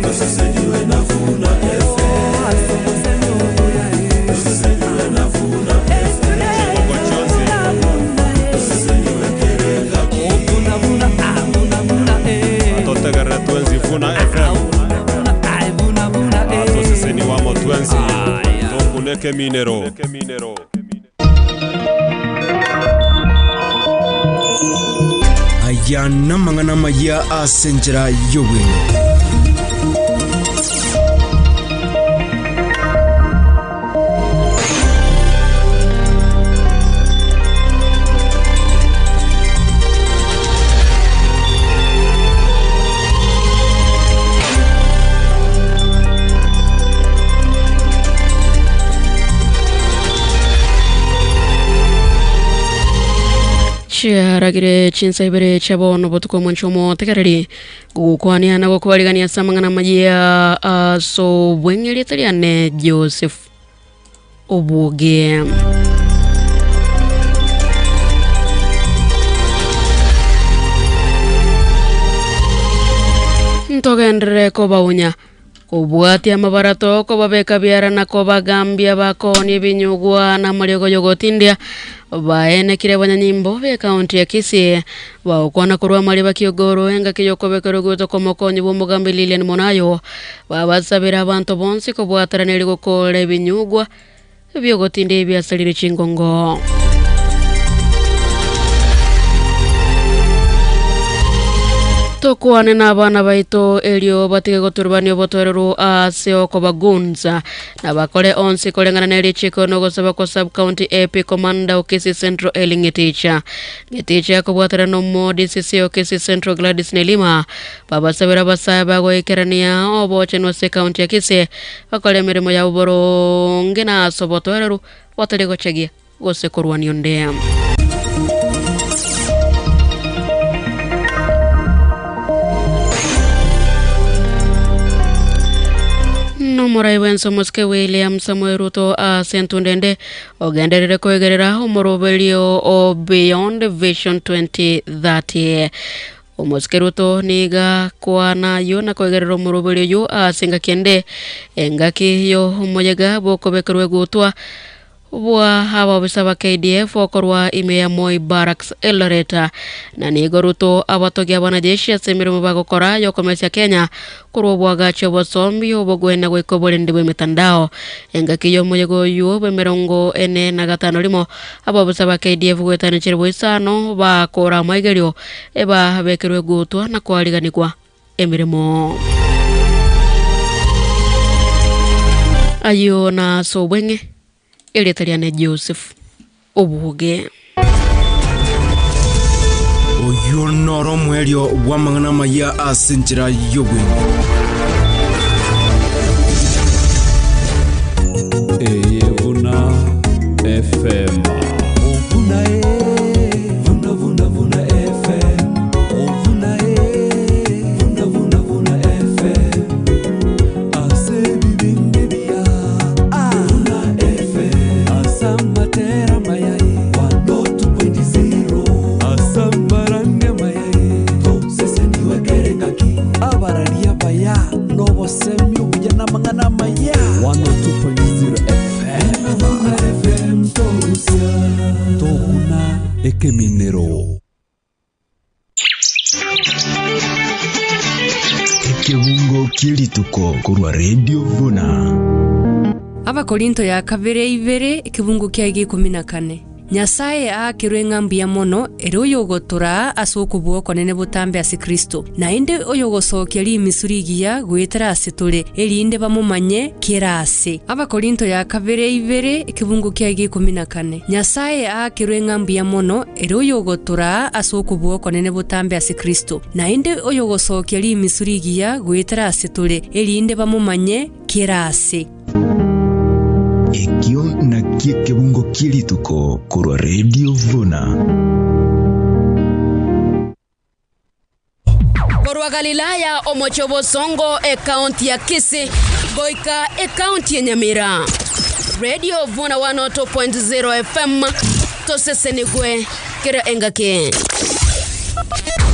Toseseniwe na Vuna FM. Toseseniwe na Vuna FM. Toseseniwe kerega. Vuna vuna vuna vuna Totegerera twenzi Vuna FM. Vuna vuna Toseseniwa mo twenzi. Tokuneke minero. Aya namang'ana maya ase enchera y'obwenge. Chiaragire chinsaibere chabono botuko mwanchomo tekereri gukwania na gukwarigania samangana majia so bwengeli taliane Joseph Obuge. Ntogendere kobaunya kobwatia mabarato kobabeka biara na kobagambia bakoni binyugwa na mariogo yogotindia baenekire banyanyimbo be kaunti ya Kisii baokwana kurwa mali bakiogoro enga kiyokobekero guto komokonyi b'omugambi Lilian Monayo babasabira abantu bonsi kobwataraniri gukora ebinyugwa byogotindia ebyasalire chingongo. Tokwane na abana baito elio batige goturubania obotoereru ase okobagunza na bakore onsi koreng'ana na erichiko nogosaba kwa sub county AP Commander o Kisii Central Eli Ng'eticha. Ng'eticha akobwatana na omo DCC o Kisii Central Gladys Nelima babasabera abasae bagoikerania obochenu ase county ya Kisii bakore emeremo yabo boronge na ase obotoereru batari gochagia gose korwania onde. Nomorai wenso Mosque William Samuel Ruto asentundende ogenderere koegerera omoroberio o Beyond Vision 2030. Omosike Ruto niga kwana yo na koegerera omoroberio yo asenga kende engaki yo omoyega bokobekerwe gutwa bwa ababisa ba KDF okorwa ime ya Moi Barracks Eldoret na nigo Ruto abatogia abanajeshi ase emirimo bagokora yokomesia Kenya korwa obwagachi obosombi obogwena goika oborende bwa emitandao engaki y'omoyega oywo bwa 45 rimo ababisa ba KDF gwetanichere boisano bakora amaigerio ebabekerwe gutwa na kwariganigwa emirimo ayo na sobwenge Eliataliane Joseph Obuge. Oyo noro mwelio wa mang'ana maya ase enchera y'obwenge. Eye Vuna FM. Vuna e, Vuna Vuna Vuna FM. Vuna e, Vuna Vuna Vuna FM. Ase bibinde bia. Vuna FM. Asamatera mayai. 1.0. Asamaranga mayai. Toseseniwe kerekaki. Abararia baya. Nobosemio bujana mang'ana maya. 102.0 FM. Vuna FM torusia. Tokuna ekeminero. Ekebungo kirituko korwa Radio Vuna. Abakorinto ya kabere ibere ekebungo kia 14. Nyasaye aakirwe ng'ambi ya mono ere oyogotora ase okobua okonene botambe ase Kristo naende oyogosokia rimisuri igiya goetera ase tore erinde bamomanye kera ase. Abakorinto ya kabere ibere ekebungo kia 14. Nyasaye aakirwe ng'ambi ya mono ere oyogotora ase okobua okonene botambe ase Kristo naende oyogosokia rimisuri igiya goetera ase tore erinde bamomanye kera ase. Ekio na kebungo kirituko korwa Radio Vuna. Korwa Galilaya omocho bosongo e county ya Kisii goika e county ya Nyamira. Radio Vuna 102.0 FM tosesenigwe kera engake.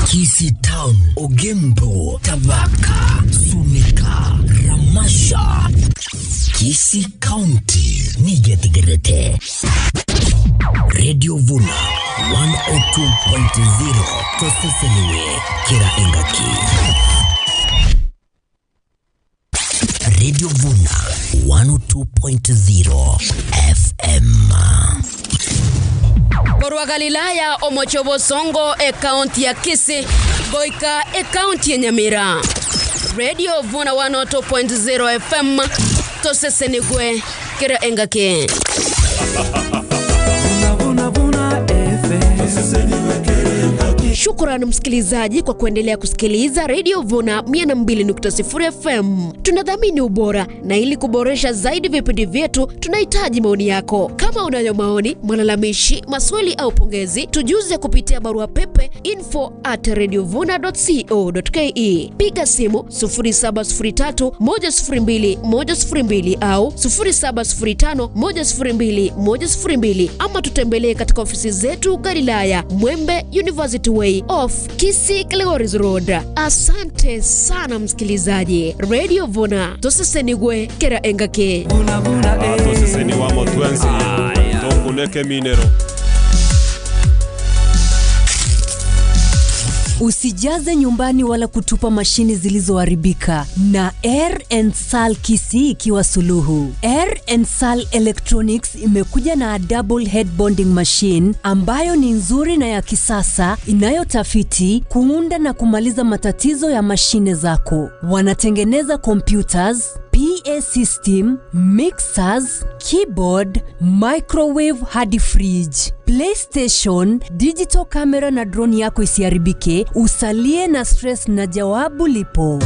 Kisii Town, Ogembo, Tabaka, Sunika, Kisii County nigetegerete Radio Vuna 102.0 toseseniwe kera engaki. Radio Vuna 102.0 FM. Korwa Galilaya omochobo Songo e county ya Kisii goika e county ya Nyamira. Radio Vuna 102.0 FM tosesenigwe kera engake. Shukrani msikilizaji kwa kuendelea kusikiliza Radio Vuna 102.0 FM. Tunadhamini ubora na ili kuboresha zaidi vipindi vyetu tunahitaji maoni yako. Kama unayo maoni, malalamishi, maswali au pongezi, tujuze kupitia barua pepe info@radiovuna.co.ke. Piga simu 0703 102 102 au 0705 102 102 ama tutembelee katika ofisi zetu Galilaya, Mwembe University Way off Kisii Kilgoris Road. Asante sana msikilizaji. Radio Vuna tosesenigwe kera engake. Toseseni wa motwenzi tokuneke minero. Usijaze nyumbani wala kutupa mashini zilizoharibika na Air and Sal Kisii ikiwa suluhu. Air and Sal Electronics imekuja na double head bonding machine ambayo ni nzuri na ya kisasa inayotafiti, kuunda na kumaliza matatizo ya mashine zako. Wanatengeneza computers, PA system, mixers, keyboard, microwave hadi fridge, PlayStation, digital camera na drone yako isiharibike, usalie na stress na jawabu lipo.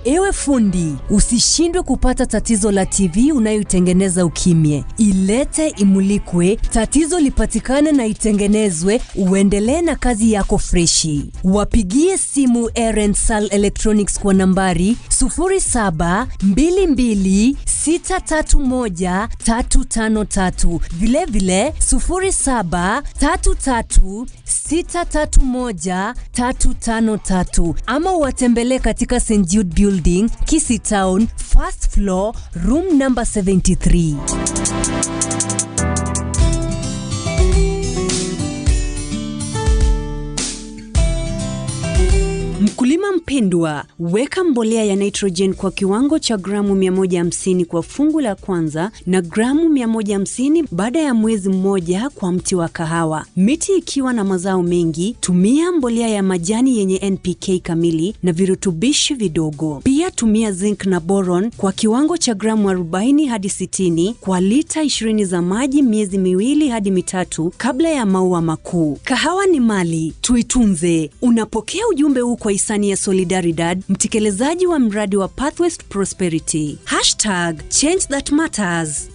Ewe fundi, usishindwe kupata tatizo la TV unayoitengeneza ukimye. Ilete imulikwe, tatizo lipatikane na itengenezwe, uendelee na kazi yako freshi. Wapigie simu Air and Sal Electronics kwa nambari 0722631353. Vile vile 0733631353 ama watembelee katika St. Jude Building, Kisii Town, first floor, room number 73. Mkulima mpendwa, weka mbolea ya nitrogen kwa kiwango cha gramu 150 kwa fungu la kwanza na gramu 150 baada ya mwezi mmoja kwa mti wa kahawa. Miti ikiwa na mazao mengi, tumia mbolea ya majani yenye NPK kamili na virutubishi vidogo. Pia tumia zinc na boron kwa kiwango cha gramu 40 hadi 60 kwa lita 20 za maji miezi 2 hadi 3 kabla ya maua makuu. Kahawa ni mali, tuitunze. Unapokea ujumbe huu kwa hisani ya Solidaridad, mtekelezaji wa mradi wa Pathways to Prosperity. Hashtag Change That Matters.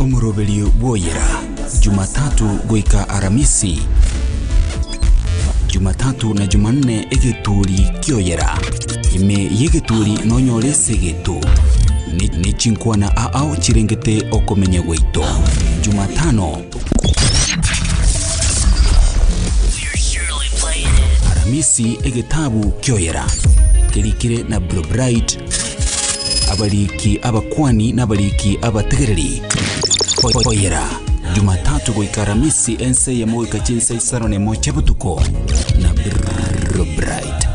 Omurobeli Woyera, Jumatatu goika Aramisi, Jumatatu na Jumanne egeturi kioyera ime yegeturi nonyore segetu ni chinkwana aao chirengete okomenya gweito. Jumatano Aramisi egetabu kioyera kerikire na Blue Bright abariki abakwani n'abariki abategereri oyera. Jumatatu goika Aramisi ense ya moika chinsa isano ne mocha butuko na Blue Bright.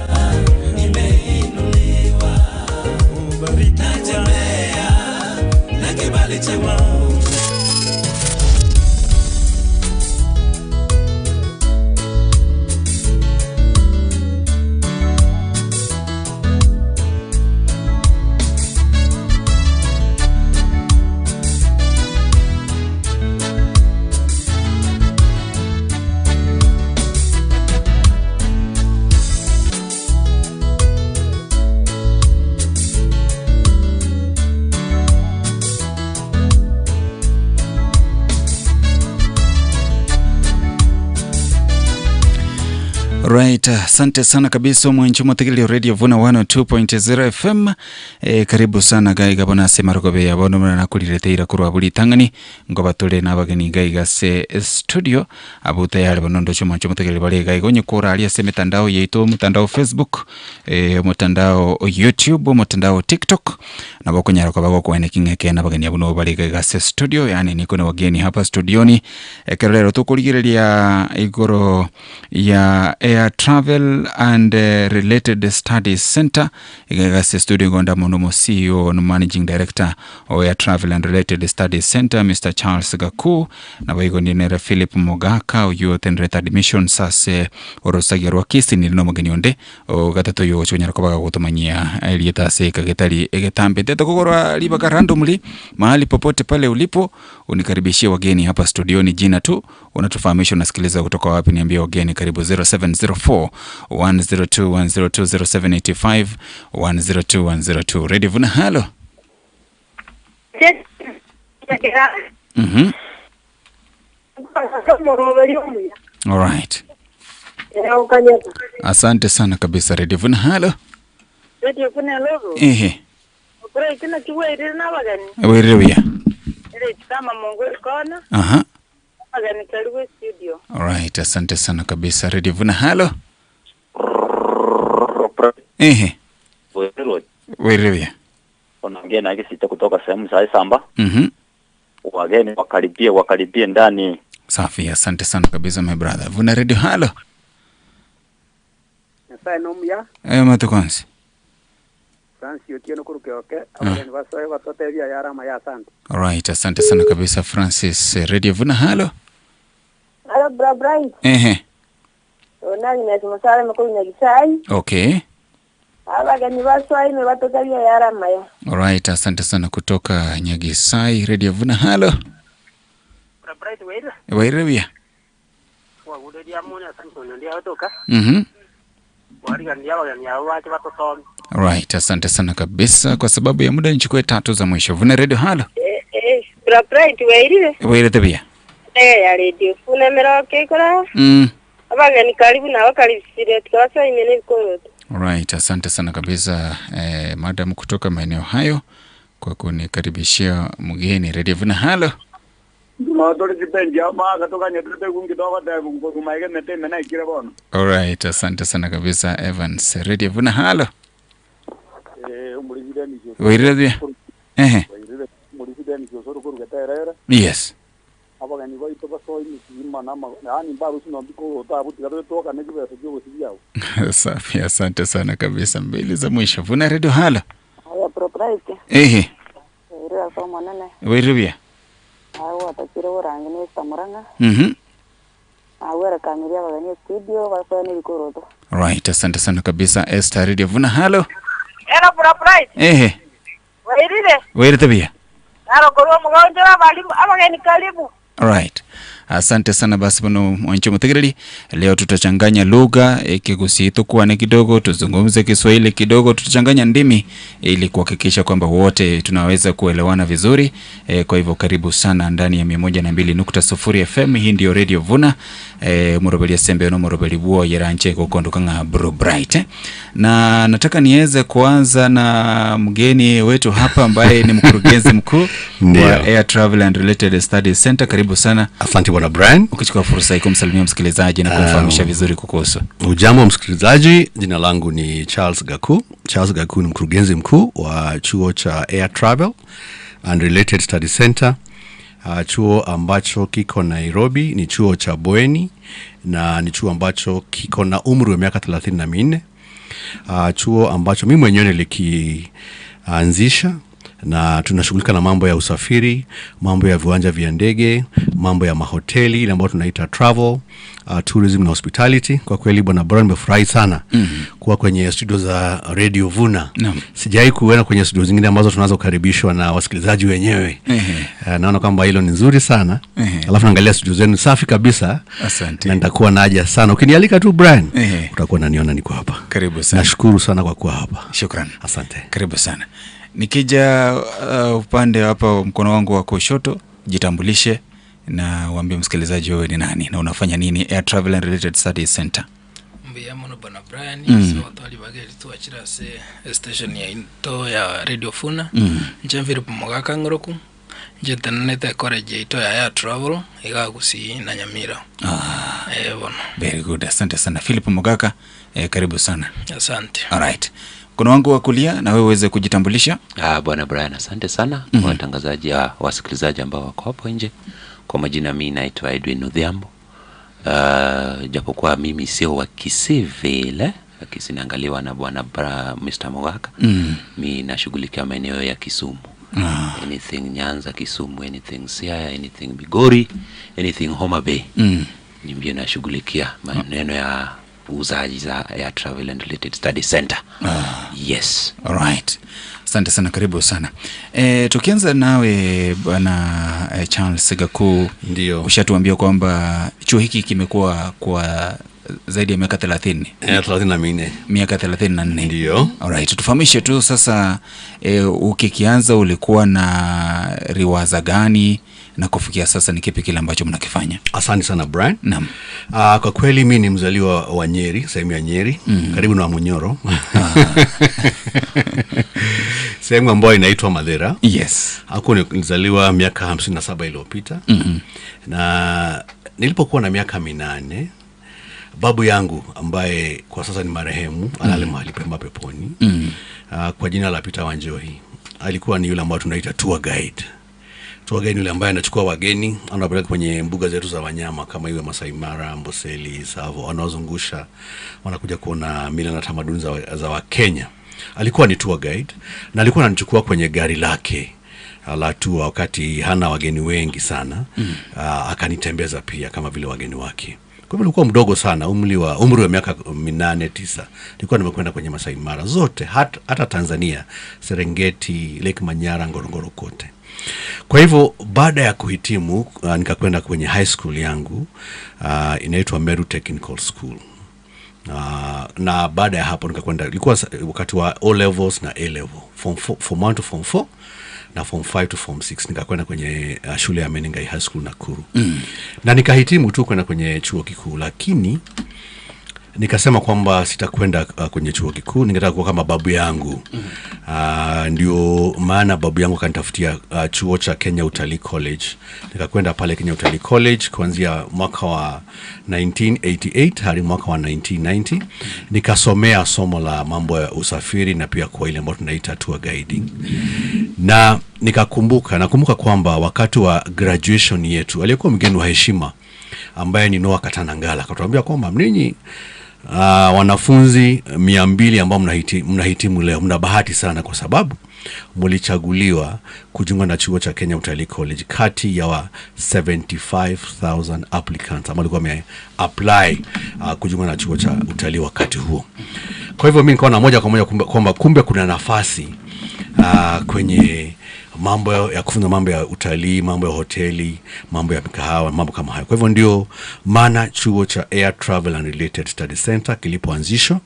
Alright, asante sana kabisa mwanchi mutegelio Radio Vuna 102.0 FM. Karibu sana gaiga bona semarogobe ya bono mwana nakulireteira kurwa buli tangani ngo batule nabageni gaiga se studio abu tayari bono ndo mwanchi mutegelio bali gaiga onye kura ali se mitandao yetu, mutandao Facebook, mutandao YouTube, mutandao TikTok na bokonyara kwa bako kwene kingeke nabageni abuno bali gaiga se studio, yani niko na wageni hapa studioni. Kerero tukuligereria igoro ya Air Travel and Related Studies Center igagase studio gonda mono CEO no Managing Director o Air Travel and Related Studies Center Mr. Charles Gaku na baigo ndinere Philip Mogaka uyo tenreta admission sase orosagia rwa kisi ni no mugeni onde o gatatu yo chunyara kobaga gutumanyia elieta se kagetari egetambe teto kogorwa libaka randomly mahali popote pale ulipo unikaribishie wageni hapa studioni, jina tu unatufahamisha unasikiliza kutoka wapi, niambie wageni. Karibu 0704 102 102 0785 102 102. Ready Vuna, halo. All right. Asante sana kabisa Ready Vuna, halo. Ehe. Wewe. Aha. Alright, asante sana kabisa Ready Vuna, halo. Ehe. Wewe. Unaongea na Kisita kutoka sehemu za Isamba. Wageni wakaribie ndani. Safi, asante sana kabisa my brother. Vuna Radio, halo. Matukonsi. Alright, asante sana kabisa Francis. Radio Vuna, halo. Halo bro Brian. Ehe. Onani na tumasala mkuu na gisai. Okay. Abageni baswai me batoka bya yaramaya. Alright, asante sana kutoka Nyagisai. Radio Vuna, halo. Bro Brian wewe. Wewe. Wa gudedia mona asante ndio watoka. Alright, asante sana kabisa. Kwa sababu ya muda nichukue tatu za mwisho. Vuna Radio, halo. Bro Brian wewe. Wewe tabia. Ya Radio Vuna meroke kora. Abageni karibu na wakaribishire tukawasa imene bikoroto. Alright, asante sana kabisa madam kutoka maeneo hayo kwa kunikaribishia mgeni. Radio Vuna, halo. Alright, asante sana kabisa Evans. Radio Vuna, halo. Wewe. Ehe. Yes. Safi, asante sana kabisa. Mbili za mwisho. Vuna Radio, halo. Ehe. Wewe. Right, asante sana kabisa Esther. Radio Vuna, halo. Hello bro Bright. Ehe. Wewe tabia. Halo kwa mgonjwa abageni karibu. Alright. Asante sana basi bano mwancho mutegereri. Leo tutachanganya lugha, Kigusi tukuane kidogo, tuzungumze Kiswahili kidogo, tutachanganya ndimi ili kuhakikisha kwamba wote tunaweza kuelewana vizuri. Kwa hivyo karibu sana ndani ya 102.0 FM. Hii ndio Radio Vuna. Murobeli sembe no murobeli buo yeranche kukondoka nga Bro Bright. Na nataka niweze kuanza na mgeni wetu hapa ambaye ni mkurugenzi mkuu wa Air Travel and Related Studies Center. Karibu sana. Asante Bwana Brian. Ukichukua fursa hii kumsalimia msikilizaji na kumfahamisha vizuri kukuhusu. Hujambo msikilizaji, jina langu ni Charles Gaku. Charles Gaku ni mkurugenzi mkuu wa chuo cha Air Travel and Related Studies Center. Chuo ambacho kiko Nairobi, ni chuo cha bweni na ni chuo ambacho kiko na umri wa miaka 34. Chuo ambacho mimi mwenyewe nilikianzisha na tunashughulika na mambo ya usafiri, mambo ya viwanja vya ndege, mambo ya mahoteli ile ambayo tunaita travel, tourism na hospitality. Kwa kweli Bwana Brian, nimefurahi sana kuwa kwenye studio za Radio Vuna. Sijawahi kuona kwenye studio zingine ambazo tunazokaribishwa na wasikilizaji wenyewe. Naona kwamba hilo ni nzuri sana. Alafu naangalia studio zenu safi kabisa. Asante. Na nitakuwa naja sana. Ukinialika tu Brian, utakuwa unaniona niko hapa. Karibu sana. Nashukuru sana kwa kuwa hapa. Shukrani. Asante. Karibu sana. Nikija upande hapa mkono wangu wa kushoto, jitambulishe na uambie msikilizaji wewe ni nani na unafanya nini Air Travel and Related Studies Center. Mbuya bwana Brian. So twali bageri tuachira se station ya into ya Radio Funa. Nje Philip Mogaka ngoroku. Nje tenete college ito ya travel igagusi na Nyamira. Bwana. Very good. Asante sana Philip Mogaka. Karibu sana. Asante. All right. Mkono wangu wa kulia na wewe uweze kujitambulisha. Bwana Brian, asante sana kwa watangazaji wasikilizaji ambao wako hapo nje. Kwa majina mimi naitwa Edwin Odhiambo. Japokuwa mimi sio wa Kisii vile, lakini naangaliwa na bwana Mr. Mogaka. Mimi nashughulikia maeneo ya Kisumu. Anything Nyanza, Kisumu, anything Siaya, anything Migori, anything Homa Bay. Mimi nashughulikia maneno ya uuzaji za Air Travel and Related Study Center. Yes. All right. Asante sana, karibu sana. Tukianza nawe bwana Charles Gaku. Ndio. Ushatuambia kwamba chuo hiki kimekuwa kwa zaidi ya miaka 30. 34. Miaka 34. Ndio. All right. Tufahamishe tu sasa, ukikianza ulikuwa na riwaza gani na kufikia sasa ni kipi kile ambacho mnakifanya? Asante sana Brian. Naam. Kwa kweli mimi ni mzaliwa wa Nyeri, sehemu ya Nyeri, karibu na Munyoro. Sehemu ambayo inaitwa Madera. Yes. Hapo nilizaliwa miaka 57 iliyopita. Na nilipokuwa na miaka 8, babu yangu ambaye kwa sasa ni marehemu, alale mahali pema peponi, kwa jina la Peter Wanjohi, alikuwa ni yule ambaye tunaita tour guide. Tour guide yule ambaye anachukua wageni, anawapeleka kwenye mbuga zetu za wanyama kama iwe Masai Mara, Amboseli, Tsavo, anawazungusha, wanakuja kuona mila na tamaduni za Wakenya. Alikuwa ni tour guide na alikuwa ananichukua kwenye gari lake la tour wakati hana wageni wengi sana. Akanitembeza pia kama vile wageni wake. Kwa hivyo nilikuwa mdogo sana, umri wa miaka 8 9. Nilikuwa nimekwenda kwenye Masai Mara zote, hata Tanzania, Serengeti, Lake Manyara, Ngorongoro kote. Kwa hivyo baada ya kuhitimu nikakwenda kwenye high school yangu, inaitwa Meru Technical School. Na baada ya hapo nikakwenda, ilikuwa wakati wa O levels na A level, form 1 to form 4 na form 5 to form 6, nikakwenda kwenye shule ya Menengai High School Nakuru. Na nikahitimu tu kwenda kwenye chuo kikuu, lakini nikasema kwamba sitakwenda kwenye chuo kikuu, ningetaka kuwa kama babu yangu. Ndio maana babu yangu akanitafutia chuo cha Kenya Utalii College. Nikakwenda pale Kenya Utalii College kuanzia mwaka wa 1988 hadi mwaka wa 1990. Nikasomea somo la mambo ya usafiri na pia kwa ile ambayo tunaita tour guiding. Na nakumbuka kwamba wakati wa graduation yetu aliyekuwa mgeni wa heshima ambaye ni Noah Katanangala akatuambia kwamba ninyi wanafunzi 200 ambao mnahitimu leo, mna bahati sana kwa sababu mlichaguliwa kujiunga na chuo cha Kenya Utalii College kati ya 75,000 applicants ambao walikuwa wame-apply kujiunga na chuo cha utalii wakati huo. Kwa hivyo mimi nikaona moja kwa moja kwamba kumbe kuna nafasi kwenye mambo ya kufunza mambo ya utalii, mambo ya hoteli, mambo ya mikahawa, mambo kama hayo. Kwa hivyo ndio maana chuo cha Air Travel and Related Study Center kilipoanzishwa,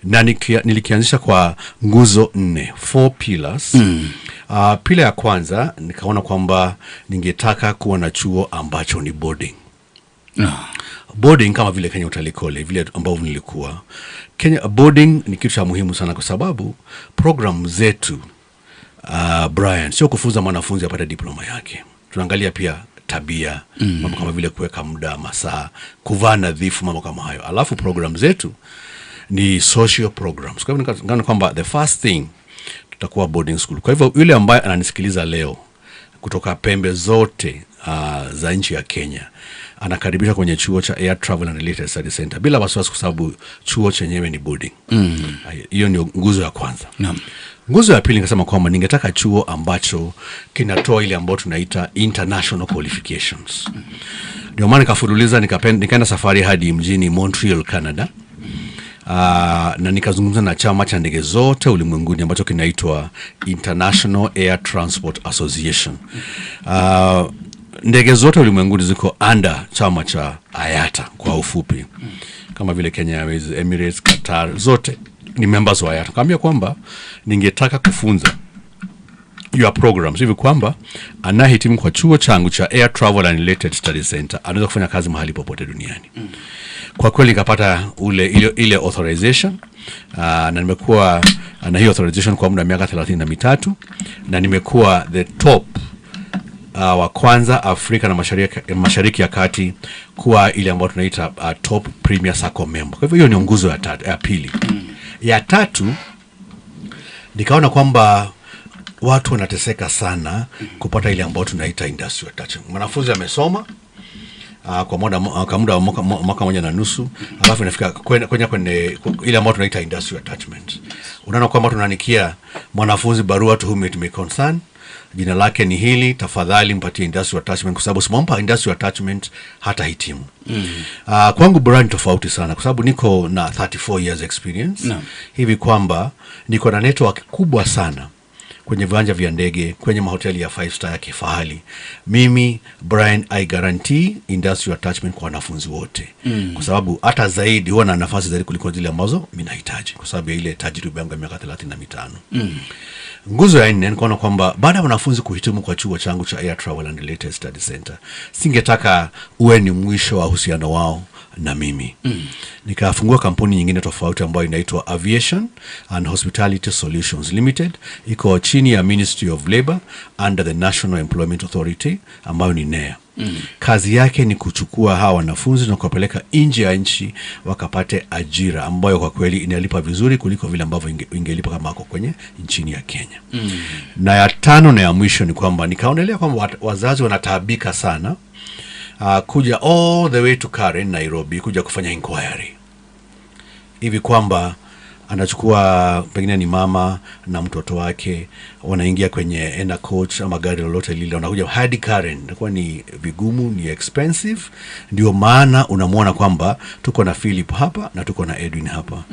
na nilikianzisha kwa nguzo 4, 4 pillars. Pila ya kwanza nikaona kwamba ningetaka kuwa na chuo ambacho ni boarding. Boarding kama vile Kenya Utalii College vile ambavyo nilikuwa. Kenya boarding ni kitu cha muhimu sana kwa sababu program zetu, Brian, sio kufunza mwanafunzi apate diploma yake. Tunaangalia pia tabia, mambo kama vile kuweka muda, masaa, kuvaa nadhifu, mambo kama hayo. Alafu program zetu ni social programs. Kwa hivyo nikaona kwamba the first thing tutakuwa boarding school. Kwa hivyo yule ambaye ananisikiliza leo kutoka pembe zote za nchi ya Kenya anakaribishwa kwenye chuo cha Air Travel and Related Study Center bila wasiwasi kwa sababu chuo chenyewe ni boarding. Hiyo ndio nguzo ya kwanza. Naam. Nguzo ya pili nikasema kwamba ningetaka chuo ambacho kinatoa ile ambayo tunaita international qualifications. Ndio maana nikafululiza, nikaenda safari hadi mjini Montreal, Canada. Na nikazungumza na chama cha ndege zote ulimwenguni ambacho kinaitwa International Air Transport Association. Ndege zote ulimwenguni ziko under chama cha IATA kwa ufupi. Kama vile Kenya Airways, Emirates, Qatar, zote ni members wa IATA. Nikamwambia kwamba ningetaka kufunza your programs hivi kwamba anahitimu kwa chuo changu cha Air Travel and Related Study Center anaweza kufanya kazi mahali popote duniani. Kwa kweli nikapata ile authorization, na nimekuwa na hiyo authorization kwa muda wa miaka 33, na nimekuwa the top wa kwanza Afrika na Mashariki ya Kati kuwa ile ambayo tunaita top premier SACCO member. Kwa hivyo hiyo ni nguzo ya pili. Ya tatu, nikaona kwamba watu wanateseka sana kupata ile ambayo tunaita industrial attachment. Mwanafunzi amesoma kwa muda wa mwaka 1.5, alafu inafika kwenye ile ambayo tunaita industrial attachment. Unaona kwamba tunaandikia mwanafunzi barua to whom it may concern, jina lake ni hili, tafadhali mpatie industrial attachment, kwa sababu simampa industrial attachment hata hitimu. Kwangu brand tofauti sana, kwa sababu niko na 34 years experience. No. Hivi kwamba niko na network kubwa sana kwenye viwanja vya ndege, kwenye mahoteli ya 5 star ya kifahari. Mimi Brian, I guarantee industrial attachment kwa wanafunzi wote. Kwa sababu hata zaidi huwa na nafasi zaidi kuliko zile ambazo mimi nahitaji, kwa sababu ya ile tajriba yangu ya miaka 35. Nguzo ya nne, nikaona kwamba baada ya wanafunzi kuhitimu kwa chuo changu cha Air Travel and Related Study Center, singetaka uwe ni mwisho wa uhusiano wao na mimi. Nikafungua kampuni nyingine tofauti ambayo inaitwa Aviation and Hospitality Solutions Limited, iko chini ya Ministry of Labor under the National Employment Authority ambayo ni NEA. Kazi yake ni kuchukua hawa wanafunzi na kuwapeleka nje ya nchi wakapate ajira ambayo kwa kweli inalipa vizuri kuliko vile ambavyo ingelipa kama wako kwenye nchini ya Kenya. Na ya tano na ya mwisho ni kwamba nikaonelea kwamba wazazi wanataabika sana kuja all the way to Karen, Nairobi, kuja kufanya inquiry. Hivi kwamba anachukua pengine ni mama na mtoto wake, wanaingia kwenye ena coach ama gari lolote lile, wanakuja hadi Karen. Inakuwa ni vigumu, ni expensive. Ndio maana unamuona kwamba tuko na Philip hapa na tuko na Edwin hapa.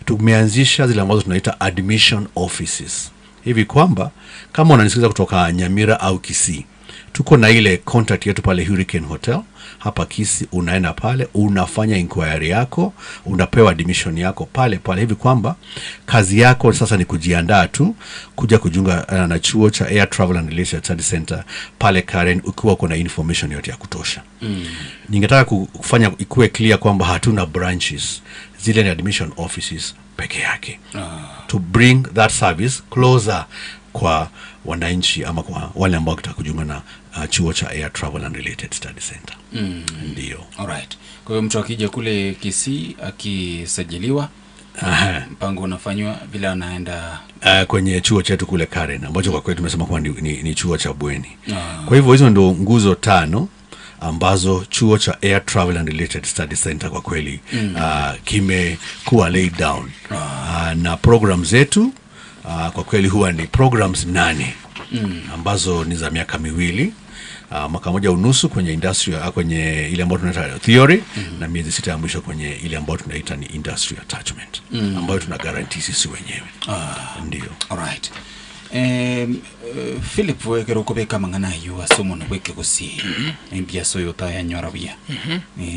Tumeanzisha zile ambazo tunaita admission offices. Hivi kwamba kama unanisikiza kutoka Nyamira au Kisii, tuko na ile contact yetu pale Hurricane Hotel hapa Kisii. Unaenda pale, unafanya inquiry yako, unapewa admission yako pale pale, hivi kwamba kazi yako sasa ni kujiandaa tu kuja kujiunga na chuo cha Air Travel and Related Study Center pale Karen, ukiwa kuna information yote ya kutosha. Ningetaka kufanya ikuwe clear kwamba hatuna branches, zile ni admission offices peke yake. To bring that service closer kwa wananchi ama kwa wale ambao wanataka kujiunga na chuo cha Air Travel and Related Study Center. Ndio. Alright. Kwa hiyo mtu akija kule Kisii akisajiliwa, mpango unafanywa vile anaenda kwenye chuo chetu kule Karen, ambacho kwa kweli tumesema kwamba ni chuo cha bweni. Kwa hivyo hizo ndio nguzo tano ambazo chuo cha Air Travel and Related Study Center kwa kweli kimekuwa laid down. Na program zetu kwa kweli huwa ni programs 8 ambazo ni za miaka miwili, mwaka 1.5 kwenye industry, kwenye ile ambayo tunaita theory, na miezi 6 ya mwisho kwenye ile ambayo tunaita ni industry attachment, ambayo tuna guarantee sisi wenyewe. Ndio. Alright. Philip wekero kubeka mangana yu asomo na weke kusi mbia soyo taya nyorabia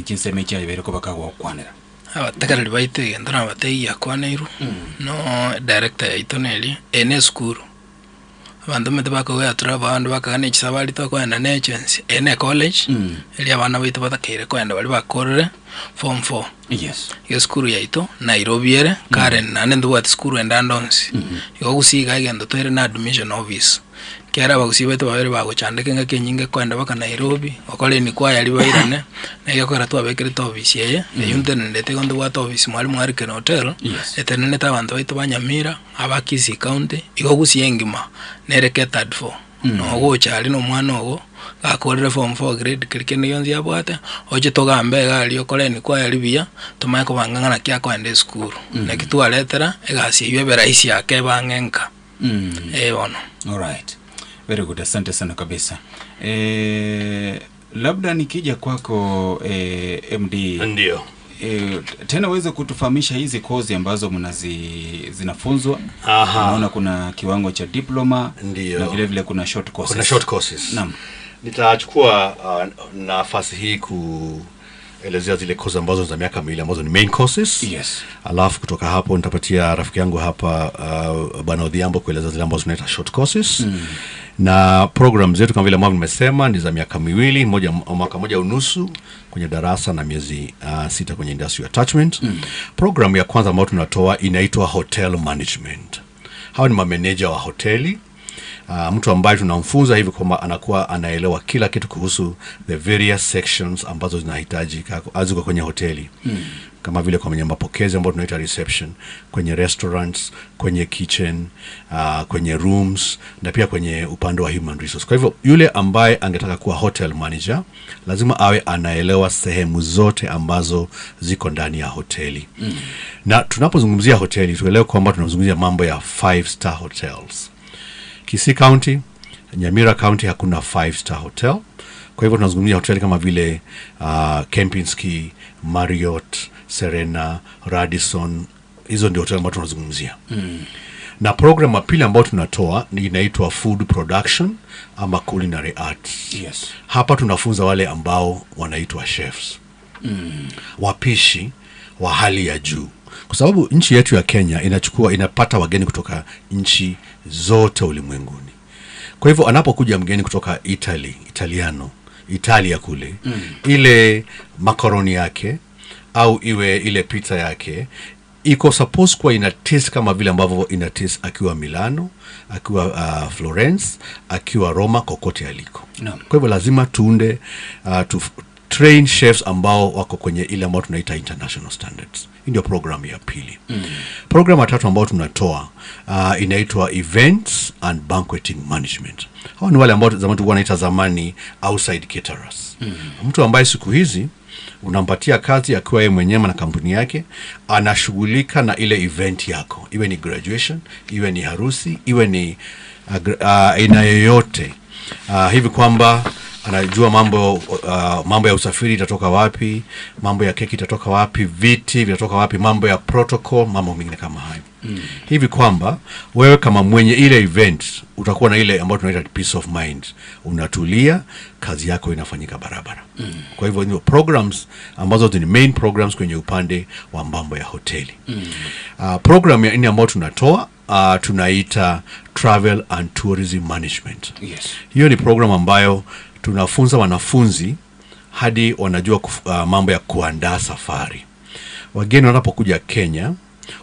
jinse mecha ibere kubaka kwa kwanera abatekereri baitu egento nabateigia kwaneiru no director yaitu neri ene esukuru abandu mete bakogea travel abandu bakagana echisabari tokoenda na agency ene college eri abana baitu batakeire koenda bari bakorere form 4. Yes. Igo esukuru yaitu Nairobi ere Karen nane ndobwate sukuru enda ndonsi igo gusiga egento toire na admission office kera abagusi baitu babere bagochandeka engaki enyinge koenda baka Nairobi okore ni kwaya bairane na igakora twabekerete office eye eyo ntenendete igo ndobwate office mwalimu Hurricane Hotel. Yes. Etenenete abanto baitu ba Nyamira aba Kisii County igo gusia engima nere catered for nogocha ari nomwana ogo gakorere form 4 grade kiri kende gionsi abwate oche togambe egari okore ni kwaya buya tomanye kobang'ang'ana kia koenda esukuru naki twaretera egasi eywo ebe rahisi yake ebang'enka. Bono. Alright. Very good, asante sana kabisa. Labda nikija kwako MD. Ndio. Tena uweze kutufahamisha hizi kozi ambazo zinafunzwa. Naona kuna kiwango cha diploma. Ndiyo. Na vile vile kuna short courses. Kuna short courses. Naam. Nitachukua nafasi hii Nitaelezea zile courses ambazo za miaka 2 ambazo ni main courses. Yes. Alafu kutoka hapo nitapatia rafiki yangu hapa Bwana Odhiambo kueleza zile ambazo tunaita short courses. Na program zetu kama vile ambavyo nimesema ni za miaka 2, mwaka 1.5 kwenye darasa na miezi 6 kwenye industry attachment. Program ya kwanza ambayo tunatoa inaitwa hotel management. Hawa ni mameneja wa hoteli. Mtu ambaye tunamfunza hivi kwamba anakuwa anaelewa kila kitu kuhusu the various sections ambazo zinahitajika ziko kwenye hoteli. Kama vile kwenye mapokezi ambayo tunaita reception, kwenye restaurants, kwenye kitchen, kwenye rooms na pia kwenye upande wa human resource. Kwa hivyo yule ambaye angetaka kuwa hotel manager lazima awe anaelewa sehemu zote ambazo ziko ndani ya hoteli. Na tunapozungumzia hoteli tuelewe kwamba tunazungumzia mambo ya 5-star hotels. Kisii County, Nyamira County hakuna 5-star hotel. Kwa hivyo tunazungumzia hoteli kama vile Kempinski, Marriott, Serena, Radisson. Hizo ndio hoteli ambazo tunazungumzia. Na program ya pili ambayo tunatoa ni inaitwa food production ama culinary arts. Yes. Hapa tunafunza wale ambao wanaitwa chefs. Wapishi wa hali ya juu. Kwa sababu nchi yetu ya Kenya inapata wageni kutoka nchi zote ulimwenguni. Kwa hivyo anapokuja mgeni kutoka Italy, Italia kule, ile makaroni yake au iwe ile pizza yake iko supposed kuwa ina taste kama vile ambavyo ina taste akiwa Milano, akiwa Florence, akiwa Roma, kokote aliko. No. Kwa hivyo lazima tuunde train chefs ambao wako kwenye ile ambayo tunaita international standards. Hii ndio program ya pili. Program ya tatu ambayo tunatoa inaitwa events and banqueting management. Hawa ni wale ambao zamani tulikuwa tunaita zamani outside caterers. Mtu ambaye siku hizi unampatia kazi akiwa yeye mwenyewe na kampuni yake, anashughulika na ile event yako, iwe ni graduation, iwe ni harusi, iwe ni aina yoyote. Hivi kwamba anajua mambo ya usafiri itatoka wapi, mambo ya keki itatoka wapi, viti vitatoka wapi, mambo ya protocol, mambo mengine kama hayo. Hivi kwamba wewe kama mwenye ile event utakuwa na ile ambayo tunaita peace of mind. Unatulia, kazi yako inafanyika barabara. Kwa hivyo ndio programs ambazo ni main programs kwenye upande wa mambo ya hoteli. Program ya nne ambayo tunatoa tunaita travel and tourism management. Yes. Hiyo ni program ambayo tunafunza wanafunzi hadi wanajua mambo ya kuandaa safari. Wageni wanapokuja Kenya,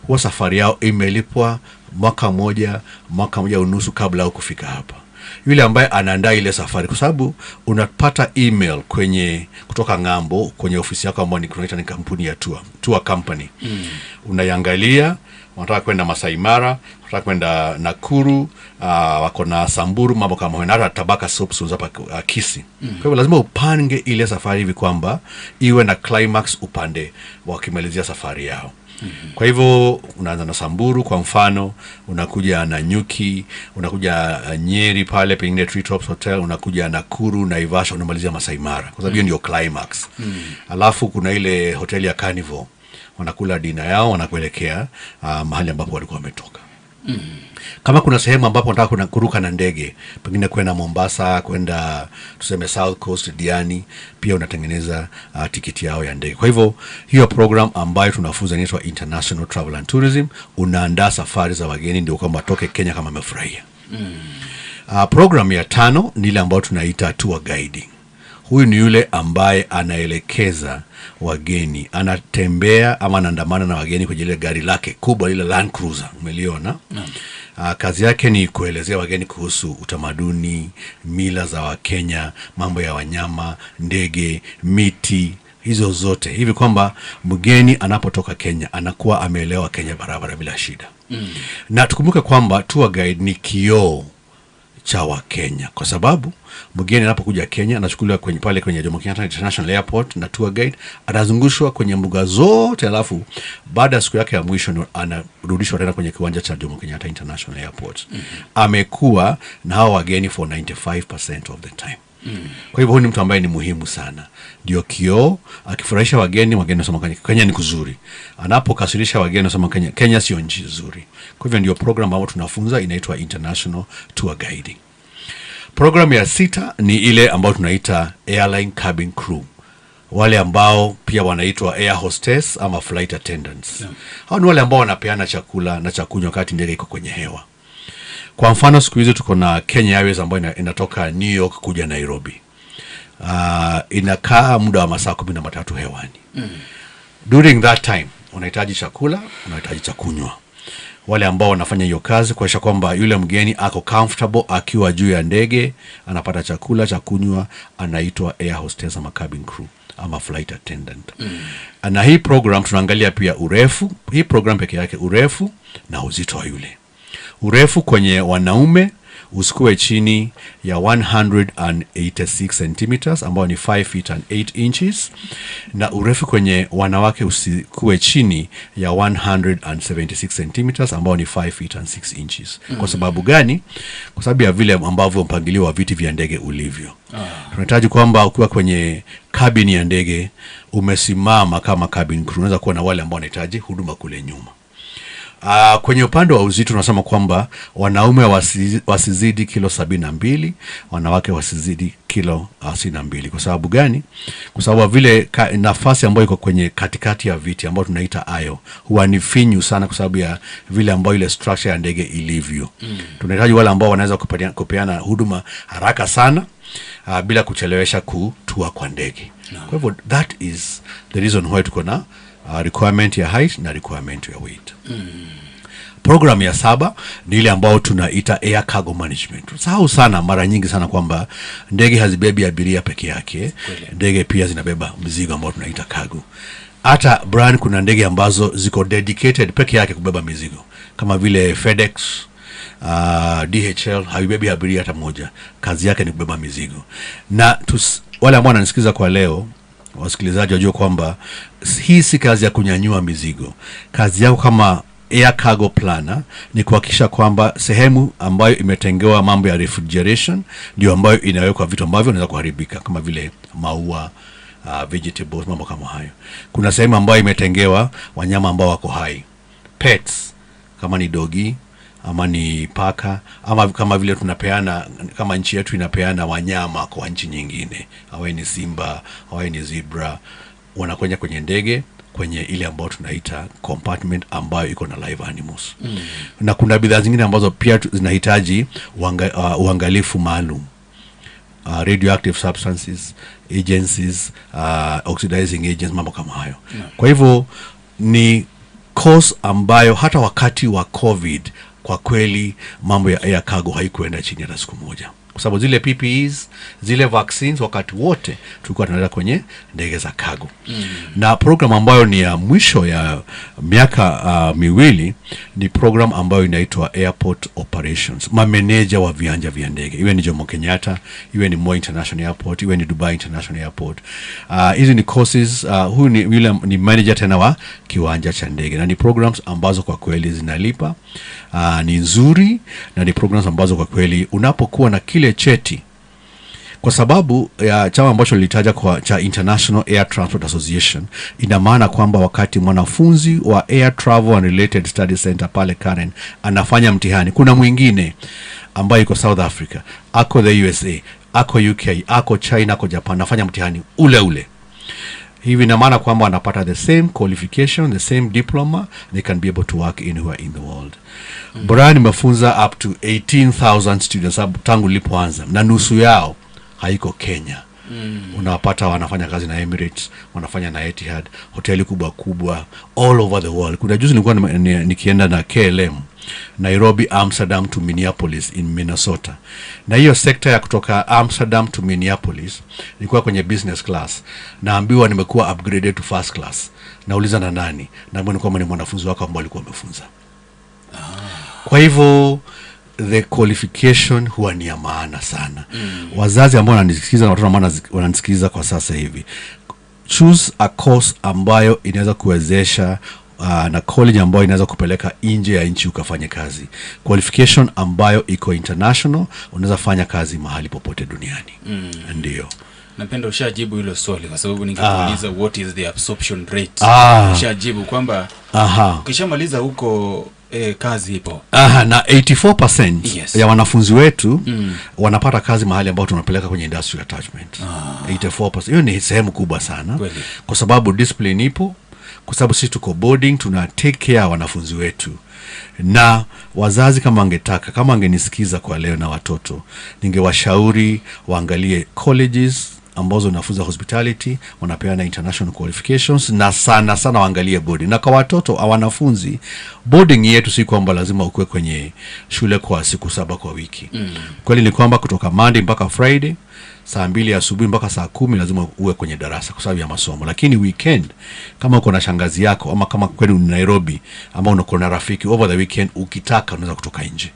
huwa safari yao imelipwa mwaka 1.5 kabla ya kufika hapa. Yule ambaye anaandaa ile safari, kwa sababu unapata email kutoka ng'ambo kwenye ofisi yako ambayo ni tunaita ni kampuni ya tour company. Unaiangalia, wanataka kwenda Masai Mara, wanataka kwenda Nakuru, wako na Samburu, mambo kama hayo, na hata Tabaka Soaps hapa Kisii. Kwa hivyo lazima upange ile safari hivi kwamba iwe na climax upande wakimalizia safari yao. Kwa hivyo unaanza na Samburu kwa mfano, unakuja na Nyuki, unakuja Nyeri pale pengine Tree Tops Hotel, unakuja Nakuru, Naivasha, unamalizia Masai Mara. Kwa sababu hiyo ndio climax. Alafu kuna ile hoteli ya Carnival, wanakula dina yao, wanakuelekea mahali ambapo walikuwa wametoka. Kama kuna sehemu ambapo unataka kuruka na ndege, pengine kwenda Mombasa, kwenda tuseme South Coast, Diani, pia unatengeneza tiketi yao ya ndege. Kwa hivyo hiyo program ambayo tunafunza inaitwa International Travel and Tourism, unaandaa safari za wageni ndio kwamba toke Kenya kama amefurahia. Program ya tano ni ile ambayo tunaita tour guiding. Huyu ni yule ambaye anaelekeza wageni, anatembea ama anaandamana na wageni kwenye ile gari lake kubwa, ile Land Cruiser, umeliona? Kazi yake ni kuelezea wageni kuhusu utamaduni, mila za Wakenya, mambo ya wanyama, ndege, miti, hizo zote. Hivi kwamba mgeni anapotoka Kenya anakuwa ameelewa Kenya barabara bila shida. Na tukumbuke kwamba tour guide ni kioo cha Wakenya, kwa sababu mgeni anapokuja Kenya anachukuliwa kwenye pale kwenye Jomo Kenyatta International Airport na tour guide, anazungushwa kwenye mbuga zote, alafu baada ya siku yake ya mwisho anarudishwa tena kwenye kiwanja cha Jomo Kenyatta International Airport. Amekuwa na hao wageni for 95% of the time. Kwa hivyo huyu ni mtu ambaye ni muhimu sana. Ndio kioo, akifurahisha wageni, wageni wanasema Kenya ni kuzuri. Anapokasirisha wageni wanasema Kenya sio nchi nzuri. Kwa hivyo ndio program ambayo tunafunza inaitwa International Tour Guiding. Program ya sita ni ile ambayo tunaita Airline Cabin Crew. Wale ambao pia wanaitwa air hostess ama flight attendants. Hao ni wale ambao wanapeana chakula na cha kunywa wakati ndege iko kwenye hewa. Kwa mfano siku hizi tuko na Kenya Airways ambayo inatoka New York kuja Nairobi. Inakaa muda wa masaa 13 hewani. During that time unahitaji chakula, unahitaji cha kunywa. Wale ambao wanafanya hiyo kazi kuhakikisha kwamba yule mgeni ako comfortable akiwa juu ya ndege, anapata chakula cha kunywa, anaitwa air hostess ama cabin crew ama flight attendant. Na hii program tunaangalia pia urefu, hii program peke yake urefu na uzito wa yule. Urefu kwenye wanaume usikuwe chini ya 186 centimeters ambao ni 5 feet and 8 inches, na urefu kwenye wanawake usikuwe chini ya 176 centimeters ambao ni 5 feet and 6 inches. Kwa sababu gani? Kwa sababu ya vile ambavyo mpangilio wa viti vya ndege ulivyo. Tunahitaji kwamba ukiwa kwenye cabin ya ndege umesimama kama cabin crew, unaweza kuwa na wale ambao wanahitaji huduma kule nyuma. Kwenye upande wa uzito tunasema kwamba wanaume wasizidi kilo 72, wanawake wasizidi kilo 62. Kwa sababu gani? Kwa sababu vile nafasi ambayo iko kwenye katikati ya viti ambayo tunaita aisle huwa ni finyu sana kwa sababu ya vile ambayo ile structure ya ndege ilivyo. Tunahitaji wale ambao wanaweza kupeana huduma haraka sana bila kuchelewesha kutua kwa ndege. Kwa hivyo that is the reason why tuko na requirement ya height na requirement ya weight. Program ya 7 ni ile ambayo tunaita air cargo management. Sahau sana mara nyingi sana kwamba ndege hazibebi abiria peke yake, ndege pia zinabeba mzigo ambao tunaita cargo. Hata brand kuna ndege ambazo ziko dedicated peke yake kubeba mizigo kama vile FedEx, DHL haibebi abiria hata moja, kazi yake ni kubeba mizigo. Na wale ambao wananisikiza kwa leo, wasikilizaji wajue kwamba hii si kazi ya kunyanyua mizigo. Kazi yako kama air cargo planner ni kuhakikisha kwamba sehemu ambayo imetengewa mambo ya refrigeration ndio ambayo inawekwa vitu ambavyo vinaweza kuharibika kama vile maua, vegetables, mambo kama hayo. Kuna sehemu ambayo imetengewa wanyama ambao wako hai, pets, kama ni dogi ama ni paka, ama kama vile tunapeana, kama nchi yetu inapeana wanyama kwa nchi nyingine, awe ni simba, awe ni zebra, wanakwenda kwenye ndege kwenye ile ambayo tunaita compartment ambayo iko na live animals. Na kuna bidhaa zingine ambazo pia zinahitaji uangalifu maalum. Radioactive substances, agencies, oxidizing agents, mambo kama hayo. Kwa hivyo ni course ambayo hata wakati wa COVID kwa kweli mambo ya air cargo haikuenda chini hata siku moja. Kwa sababu zile PPEs, zile vaccines wakati wote tulikuwa tunaleta kwenye ndege za cargo. Na program ambayo ni ya mwisho ya miaka miwili ni program ambayo inaitwa Airport Operations. Mameneja wa viwanja vya ndege, iwe ni Jomo Kenyatta, iwe ni Moi International Airport, iwe ni Dubai International Airport. Hizi ni courses, huyu ni yule ni manager tena wa kiwanja cha ndege, na ni programs ambazo kwa kweli zinalipa, ni nzuri, na ni programs ambazo kwa kweli unapokuwa na kile cheti, kwa sababu ya chama ambacho nilitaja kwa cha International Air Transport Association, ina maana kwamba wakati mwanafunzi wa Air Travel and Related Studies Center pale Karen anafanya mtihani, kuna mwingine ambaye yuko South Africa, ako the USA, ako UK, ako China, ako Japan, anafanya mtihani ule ule. Hivi ina maana kwamba anapata the same qualification, the same diploma, they can be able to work anywhere in the world. Brian, nimefunza up to 18,000 students tangu nilipoanza, na nusu yao haiko Kenya. Unawapata wanafanya kazi na Emirates, wanafanya na Etihad, hoteli kubwa kubwa all over the world. Kuna juzi nilikuwa nikienda na KLM Nairobi, Amsterdam to Minneapolis in Minnesota. Na hiyo sekta ya kutoka Amsterdam to Minneapolis nilikuwa kwenye business class. Naambiwa nimekuwa upgraded to first class. Nauliza na nani? Naambiwa ni kwamba ni mwanafunzi wako ambao alikuwa amefunza. Kwa hivyo the qualification huwa ni ya maana sana. Wazazi ambao wananisikiliza na watoto ambao wananisikiliza kwa sasa hivi, choose a course ambayo inaweza kuwezesha na college ambayo inaweza kupeleka nje ya nchi ukafanye kazi. Qualification ambayo iko international, unaweza fanya kazi mahali popote duniani. Ndio. Napenda ushajibu hilo swali kwa sababu ningekuuliza what is the absorption rate. Ushajibu kwamba ukishamaliza huko Kazi ipo. Aha, na 84% ya wanafunzi wetu wanapata kazi mahali ambapo tunapeleka kwenye industrial attachment. 84%. Hiyo ni sehemu kubwa sana. Kweli. Kwa sababu discipline ipo, kwa sababu sisi tuko boarding, tuna take care wanafunzi wetu. Na wazazi kama wangetaka, kama wangenisikiza kwa leo na watoto, ningewashauri waangalie colleges ambazo wanafunza hospitality, wanapeana international qualifications, na sana sana waangalie boarding. Na kwa watoto au wanafunzi, boarding yetu si kwamba lazima ukue kwenye shule kwa siku 7 kwa wiki. Kweli ni kwamba kutoka Monday mpaka Friday saa 2 asubuhi mpaka saa 10 lazima uwe kwenye darasa kwa sababu ya masomo. Lakini weekend kama uko na shangazi yako ama kama kwenu ni Nairobi ama uko na rafiki over the weekend, ukitaka unaweza kutoka nje.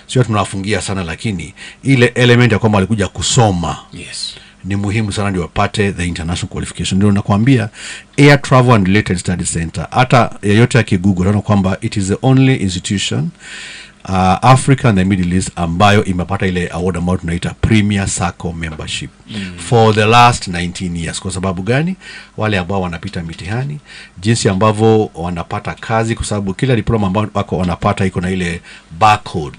Sio tunawafungia sana, lakini ile element ya kwamba walikuja kusoma ni muhimu sana ndio wapate the international qualification. Ndio nakwambia Air Travel and Related Study Center, hata yeyote akigoogle anaona kwamba it is the only institution Africa and the Middle East ambayo imepata ile award ambayo tunaita Premier Circle membership for the last 19 years. Kwa sababu gani? Wale ambao wanapita mitihani, jinsi ambavyo wanapata kazi, kwa sababu kila diploma ambayo wako wanapata iko na ile barcode,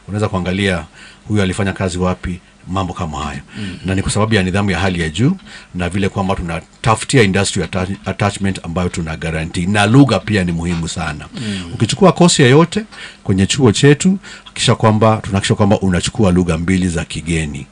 unaweza kuangalia huyu alifanya kazi wapi, mambo kama hayo. Na ni kwa sababu ya nidhamu ya hali ya juu na vile kwamba tunatafutia industry attachment ambayo tuna guarantee. Na lugha pia ni muhimu sana. Ukichukua kosi yoyote kwenye chuo chetu, hakikisha kwamba tunahakikisha kwamba unachukua lugha 2 za kigeni.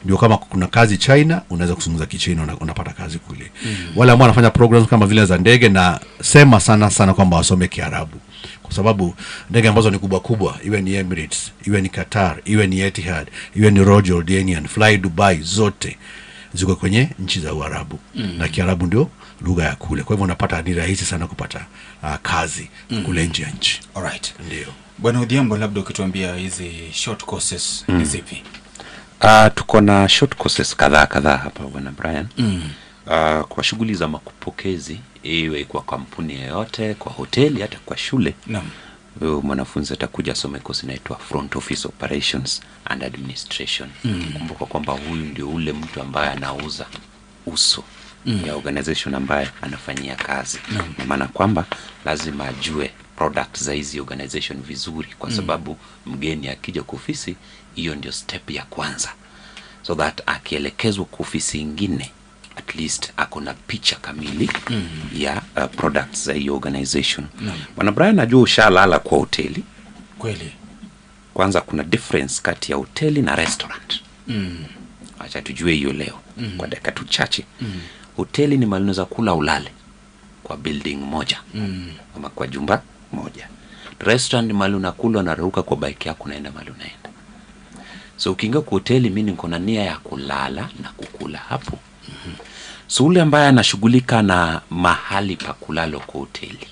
Ndio kama kuna kazi China, unaweza kuzungumza Kichina, unapata kazi kule. Wale ambao wanafanya programs kama vile za ndege, na sema sana sana kwamba wasome Kiarabu. Kwa sababu ndege ambazo ni kubwa kubwa, iwe ni Emirates, iwe ni Qatar, iwe ni Etihad, iwe ni Royal Jordanian, Fly Dubai, zote ziko kwenye nchi za Uarabu. Na Kiarabu ndio lugha ya kule. Kwa hivyo unapata ni rahisi sana kupata kazi kule nje ya nchi. Alright. Ndio. Bwana Odhiambo, labda ukituambia hizi short courses ni zipi? Tuko na short courses kadhaa hapa Bwana Brian. Kwa shughuli za mapokezi, iwe kwa kampuni yoyote, kwa hoteli, hata kwa shule. Naam. Mwanafunzi atakuja asome course inaitwa Front Office Operations and Administration. Kumbuka kwamba huyu ndio ule mtu ambaye anauza uso ya organization ambaye anafanyia kazi. Na maana kwamba lazima ajue product za hizi organization vizuri, kwa sababu mgeni akija kwa ofisi, hiyo ndio step ya kwanza, so that akielekezwa kwa ofisi nyingine at least ako na picha kamili ya products za hiyo organization. Bwana Brian, najua ushalala kwa hoteli. Kweli. Kwanza kuna difference kati ya hoteli na restaurant. Acha tujue hiyo leo kwa dakika tu chache. Hoteli ni mahali unaweza kula ulale kwa building moja ama kwa jumba moja. Restaurant ni mahali unakula unaruka kwa bike yako unaenda mahali unaenda. So ukiingia kwa hoteli, mimi niko na nia ya kulala na kukula hapo. So ule ambaye anashughulika na mahali pa kulala kwa hoteli,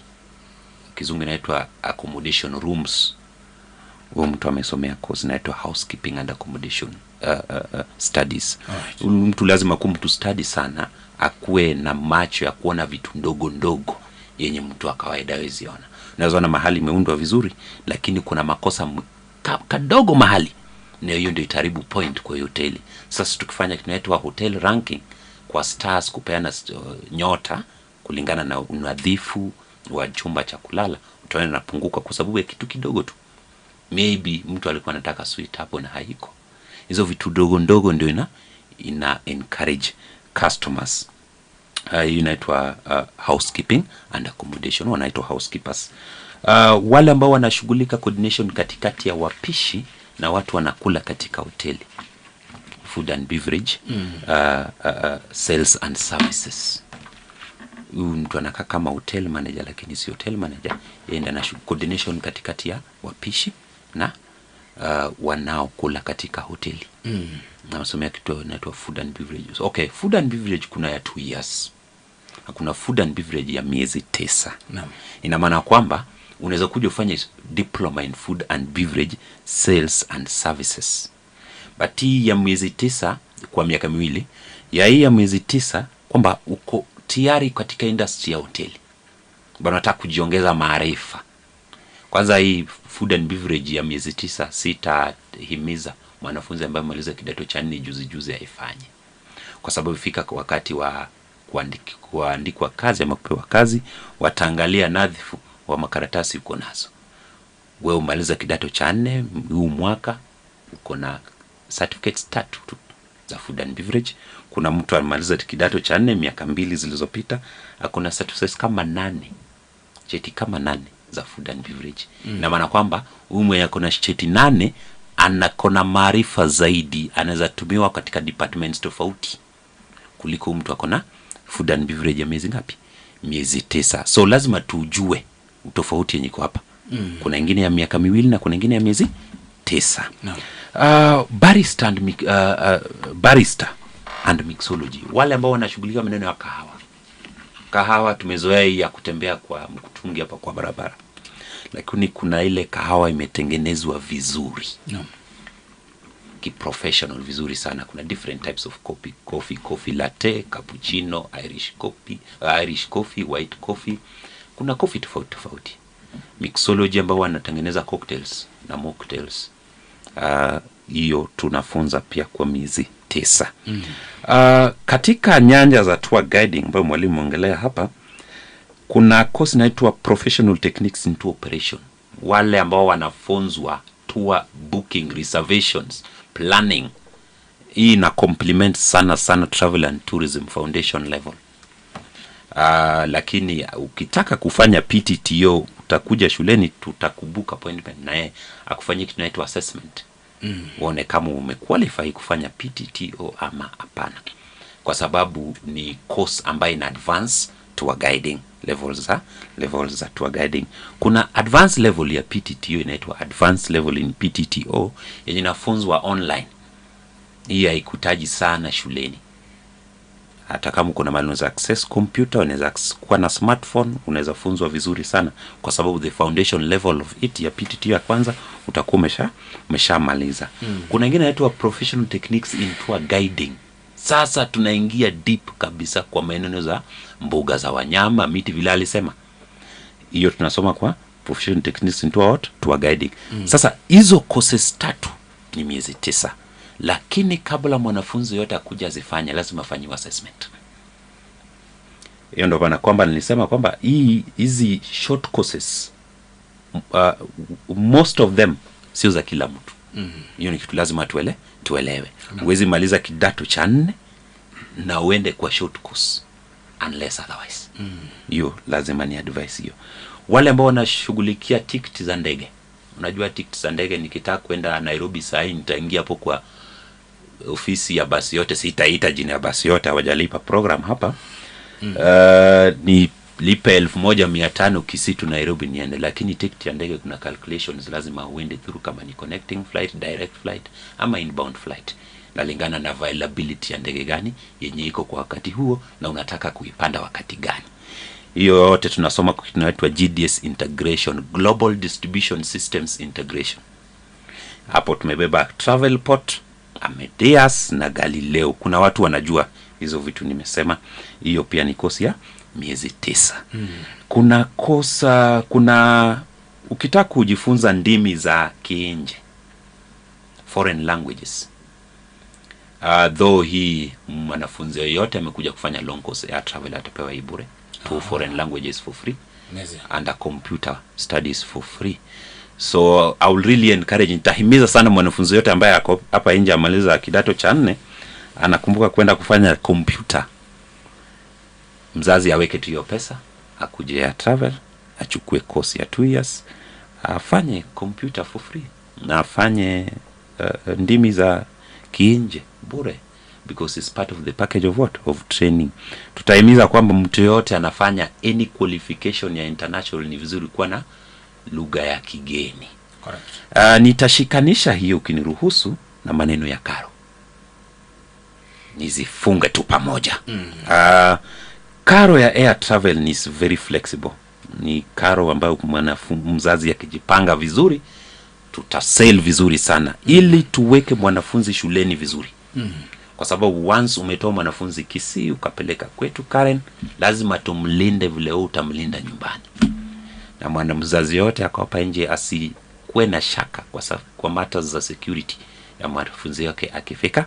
kizungu inaitwa accommodation rooms, huyo mtu amesomea course inaitwa housekeeping and accommodation studies. Mtu lazima kuwa mtu study sana, akuwe na macho ya kuona vitu ndogo ndogo yenye mtu wa kawaida hawezi ona. Unaweza ona mahali imeundwa vizuri, lakini kuna makosa kadogo mahali, na hiyo ndio itaharibu point kwa hoteli. Sasa tukifanya kinaitwa hotel ranking kwa stars, kupeana nyota kulingana na unadhifu wa chumba cha kulala, utaona inapunguka kwa sababu ya kitu kidogo tu. Maybe mtu alikuwa anataka suite hapo na haiko. Hizo vitu ndogo ndogo ndio ina encourage customers. Hii inaitwa housekeeping and accommodation, wanaitwa housekeepers. Wale ambao wanashughulika coordination katikati ya wapishi na watu wanakula katika hoteli, food and beverage, sales and services. Huyu mtu anakaa kama hotel manager, lakini si hotel manager, yeye ndiye ana coordination katikati ya wapishi na wanaokula katika hoteli. Nasomea kitu inaitwa food and beverage. Okay, food and beverage kuna ya 2 years. Hakuna food and beverage ya miezi 9. Naam. Ina maana kwamba unaweza kuja ufanye diploma in food and beverage sales and services. But hii ya miezi 9 kwa miaka miwili, ya hii ya miezi 9 kwamba uko tayari katika industry ya hoteli. Bado nataka kujiongeza maarifa. Kwanza hii food and beverage ya miezi 9 sitahimiza mwanafunzi ambaye amemaliza kidato cha 4 juzi juzi aifanye. Kwa sababu ifika kwa wakati wa kuandikwa kazi ama kupewa kazi, wataangalia nadhifu wa makaratasi uko nazo. Wewe umaliza kidato cha 4 huu mwaka, uko na certificates 3 tu za food and beverage. Kuna mtu amaliza kidato cha 4 miaka 2 zilizopita, akona certificates kama 8, cheti kama 8 za food and beverage. Na maana kwamba huyu mwenye akona cheti 8 anakona maarifa zaidi, anaweza tumiwa katika departments tofauti kuliko mtu akona food and beverage ya miezi ngapi? Miezi 9. So lazima tujue utofauti yenye iko hapa. Kuna ingine ya miaka 2 na kuna ingine ya miezi 9. No. Barista and mixology, wale ambao wanashughulika maneno ya kahawa. Kahawa tumezoea hii ya kutembea kwa mkutungi hapa kwa barabara, lakini kuna ile kahawa imetengenezwa vizuri. No. Kiprofessional vizuri sana. Kuna different types of coffee, coffee latte, cappuccino, Irish coffee, white coffee. Kuna coffee tofauti tofauti. Mixology ambao wanatengeneza cocktails na mocktails, hiyo tunafunza pia kwa miezi 9. Katika nyanja za tour guiding ambayo mwalimu ongelea hapa, kuna course inaitwa Professional Techniques in Tour Operation. Wale ambao wanafunzwa tour booking, reservations, planning. Hii ina complement sana sana Travel and Tourism Foundation level. Lakini ukitaka kufanya PTTO utakuja shuleni, tutakubook appointment na yeye akufanyie kitu inaitwa assessment. Uone kama umequalify kufanya PTTO ama hapana, kwa sababu ni course ambayo ina advance tour guiding levels za tour guiding. Kuna advanced level ya PTTO inaitwa advanced level in PTTO yenye inafunzwa online. Hii haikutaji sana shuleni. Hata kama kuna mahali unaweza access computer, unaweza kuwa na smartphone, unaweza funzwa vizuri sana, kwa sababu the foundation level of it ya PTTO ya kwanza utakuwa umeshamaliza. Kuna ingine inaitwa Professional Techniques in Tour Guiding. Sasa tunaingia deep kabisa kwa maeneo za mbuga za wanyama, miti, vile alisema. Hiyo tunasoma kwa Professional Techniques in Tour Guiding. Sasa hizo courses 3 ni miezi 9. Lakini kabla mwanafunzi yote akuja azifanye, lazima afanyiwe assessment. Hiyo ndio maana kwamba nilisema kwamba hizi short courses, most of them sio za kila mtu. Hiyo ni kitu lazima tuelewe. Huwezi maliza kidato cha 4 na uende kwa short course unless otherwise. Hiyo lazima ni advice hiyo. Wale ambao wanashughulikia tiketi za ndege. Unajua tiketi za ndege, nikitaka kwenda Nairobi saa hii nitaingia hapo kwa ofisi ya basi yote, sitaita jina ya basi yote, hawajalipa program hapa. Ni lipe 1500 Kisitu Nairobi niende, lakini tiketi ya ndege kuna calculations lazima uende through, kama ni connecting flight, direct flight ama inbound flight, nalingana na availability ya ndege gani yenye iko kwa wakati huo na unataka kuipanda wakati gani. Hiyo yote tunasoma kwa kitu kinaitwa GDS integration, Global Distribution Systems Integration. Hapo tumebeba Travelport, Amadeus na Galileo. Kuna watu wanajua hizo vitu nimesema. Hiyo pia ni kosi ya miezi 9. Kuna kosa, kuna ukitaka kujifunza ndimi za kienje, foreign languages. Though hii mwanafunzi yoyote amekuja kufanya long course ya travel atapewa hii bure. 2 foreign languages for free. Amazing. And a computer studies for free. So I will really encourage, nitahimiza sana mwanafunzi yote ambaye ako hapa nje amaliza kidato cha 4 anakumbuka kwenda kufanya computer. Mzazi aweke tu hiyo pesa, akuje ya travel, achukue course ya 2 years, afanye computer for free na afanye ndimi za kiinje bure, because it's part of the package of what? Of training. Tutahimiza kwamba mtu yote anafanya any qualification ya international ni vizuri kuwa na lugha ya kigeni. Correct. Nitashikanisha hiyo ukiniruhusu na maneno ya karo. Nizifunge tu pamoja. Karo ya air travel ni very flexible. Ni karo ambayo mzazi akijipanga vizuri tutasell vizuri sana, ili tuweke mwanafunzi shuleni vizuri. Kwa sababu once umetoa mwanafunzi Kisii ukapeleka kwetu Karen, lazima tumlinde vile wewe utamlinda nyumbani. Na mwana mzazi yote akawapa nje asikuwe na shaka kwa matters za security ya mwanafunzi wake akifika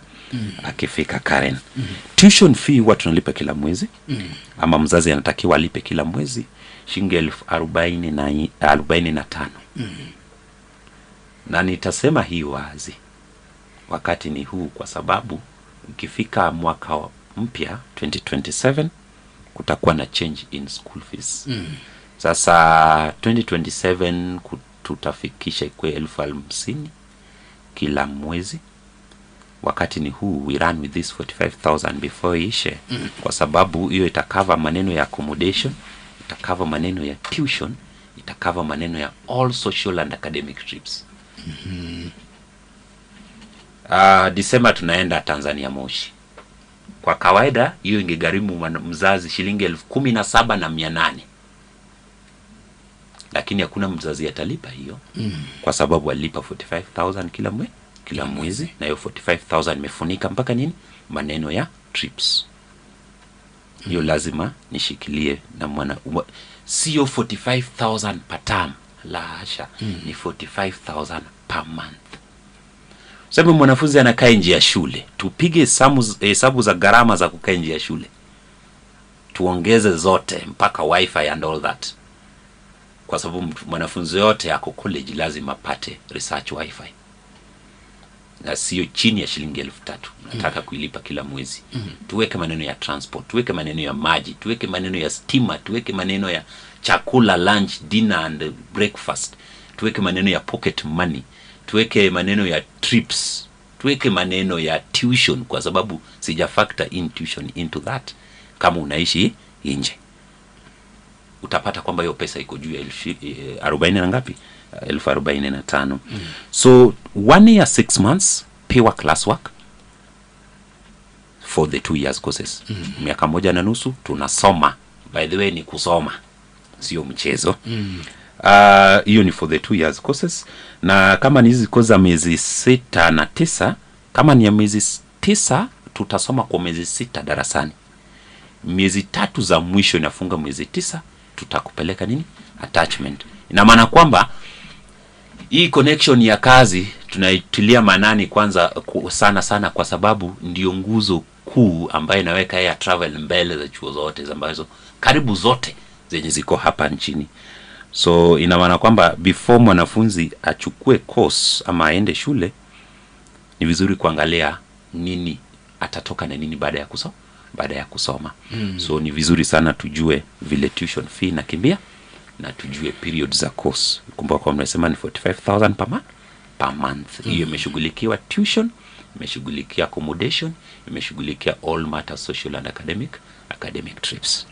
akifika Karen. Tuition fee huwa tunalipa kila mwezi, ama mzazi anatakiwa alipe kila mwezi shilingi 45,000. Na nitasema hii wazi, wakati ni huu, kwa sababu ikifika mwaka mpya 2027 kutakuwa na change in school fees. Sasa 2027 tutafikisha ikuwe 50,000 kila mwezi. Wakati ni huu, we run with this 45,000 before ishe, kwa sababu hiyo itakava maneno ya accommodation, itakava maneno ya tuition, itakava maneno ya all social and academic trips. Disemba tunaenda Tanzania Moshi. Kwa kawaida hiyo ingegharimu mzazi shilingi 17,800. Lakini hakuna mzazi atalipa hiyo, kwa sababu alipa 45,000 kila mwezi, na hiyo 45,000 imefunika mpaka nini? Maneno ya trips. Hiyo lazima nishikilie na mwana, sio 45,000 per term, la hasha, ni 45,000 per month. Sababu mwanafunzi anakaa nje ya shule, tupige hesabu za gharama za kukaa nje ya shule, tuongeze zote mpaka wifi and all that, kwa sababu mwanafunzi yote ako college lazima apate research wifi, na sio chini ya shilingi 3,000 nataka kuilipa kila mwezi. Tuweke maneno ya transport, tuweke maneno ya maji, tuweke maneno ya stima, tuweke maneno ya chakula, lunch, dinner and breakfast, tuweke maneno ya pocket money, tuweke maneno ya trips, tuweke maneno ya tuition, kwa sababu sija factor in tuition into that. Kama unaishi nje utapata kwamba hiyo pesa iko juu ya 40 na ngapi? 45,000. So 1 year 6 months pure classwork for the 2 years courses. Miaka 1.5 tunasoma. By the way, ni kusoma, sio mchezo. Hiyo ni for the 2 years courses. Na kama ni hizi courses za miezi 6 na 9, kama ni ya miezi 9 tutasoma kwa miezi 6 darasani. Miezi 3 za mwisho inafunga miezi 9, tutakupeleka nini? Attachment. Ina maana kwamba hii connection ya kazi tunaitilia maanani kwanza sana sana, kwa sababu ndio nguzo kuu ambayo inaweka ya travel mbele za chuo zote ambazo karibu zote zenye ziko hapa nchini. So ina maana kwamba before mwanafunzi achukue course ama aende shule, ni vizuri kuangalia nini atatoka na nini baada ya kusoma. So ni vizuri sana tujue vile tuition fee na kimbia, na tujue period za course. Kumbuka kwa mnasema ni 45,000 per month. Hiyo imeshughulikiwa tuition, imeshughulikia accommodation, imeshughulikia all matters social and academic trips.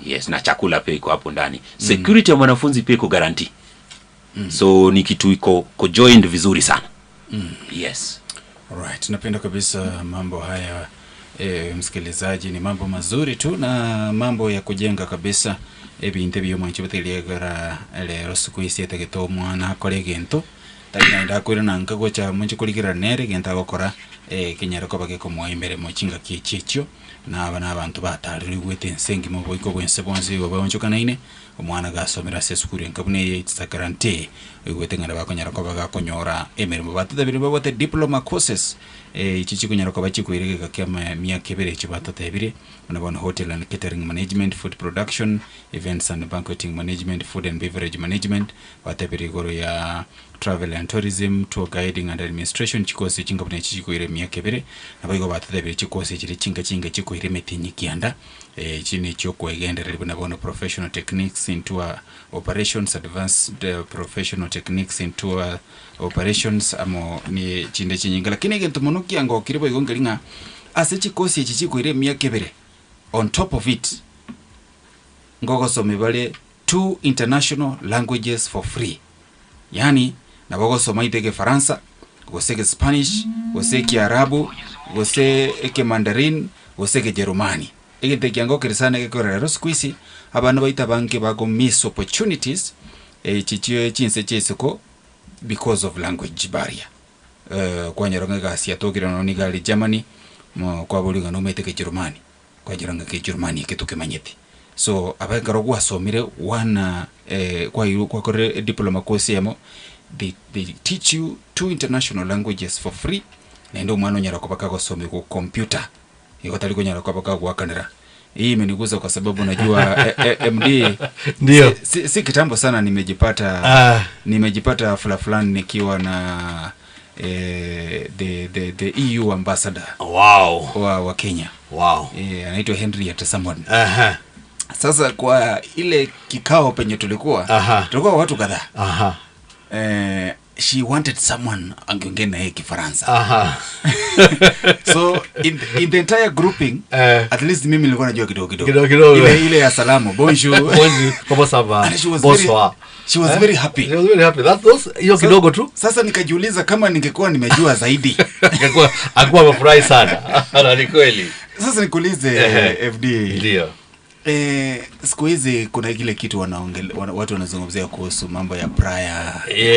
Yes, na chakula pia iko hapo ndani. Security ya mwanafunzi pia iko guarantee. So ni kitu iko joined vizuri sana. Yes. Alright, napenda kabisa mambo haya. Msikilizaji, ni mambo mazuri tu na mambo ya kujenga kabisa. Ebintu byo mwancho beteliegara lero siku isi etegeto mwana akore gento tari ndakwira nanka gocha munchi kuligira nere genta gokora kinyaro ko bageko moimbere mo chinga kichicho na abana abantu batariri gwete nsengi mo boiko bwense bonse go bonchokanaine omwana gasomera se sukuru enkabune it's a guarantee igwete ngana bakonyara ko bagakonyora emirimo batutabiri babote diploma courses ichi kunyara ko bachikwirega kama miaka ebere chibatatebire unabona hotel and catering management, food production, events and banqueting management, food and beverage management, batabiri goro ya travel and tourism, tour guiding and administration chikosi chingabune chikwire miaka ebere nabayigo batutabiri chikosi chiri chinga chinga chikwire metinyi kianda chini chokwegenderera bunabona professional techniques into operations, advanced professional techniques into operations amo ni chinde chinyinga. Lakini gento mono kiango kiribo igongelinga ase chikosi echi chikwire miaka ebere on top of it ngogosome bale 2 international languages for free, yani nabogosoma itege Faransa, gose Spanish, gose Kiarabu, gose Mandarin, gose Kijerumani. Egete kiango kirisana gekorera squeeze abantu baita banke bago miss opportunities chichiyo chinse chesiko because of language barrier. Kwanyaranga gasi atokira no nigali Germany mo kwabuliga no meteke Kijerumani, kwanyaranga Kijerumani ketukemanyeti. So abangaro gwasomire wana kwa kwakore diploma course yamo they teach you 2 international languages for free, na ndo mwana nyara kopaka gosome ku computer iko tali kunyara kopaka gwakanira Hii imeniguza kwa sababu najua MD ndio si kitambo sana nimejipata nimejipata fulani nikiwa na the EU ambassador. Wow. Wa Kenya. Wow. Anaitwa Henrietta Samon. Aha. Sasa kwa ile kikao penye tulikuwa, tulikuwa watu kadhaa. Aha. She wanted someone angeongea na yeye Kifaransa. Aha. So in the entire grouping, at least mimi nilikuwa najua kidogo kidogo. Kidogo. Ile ya salamu, bonjour. Bonjour, comment ça va? Bonsoir. She was very happy. She was very happy. That those hiyo kidogo tu. Sasa nikajiuliza kama ningekuwa nimejua zaidi. Angekuwa angekuwa amefurahi sana. Na ni kweli. Sasa nikuulize FD. Ndio. Siku hizi kuna kile kitu watu wanazungumzia kuhusu mambo ya prior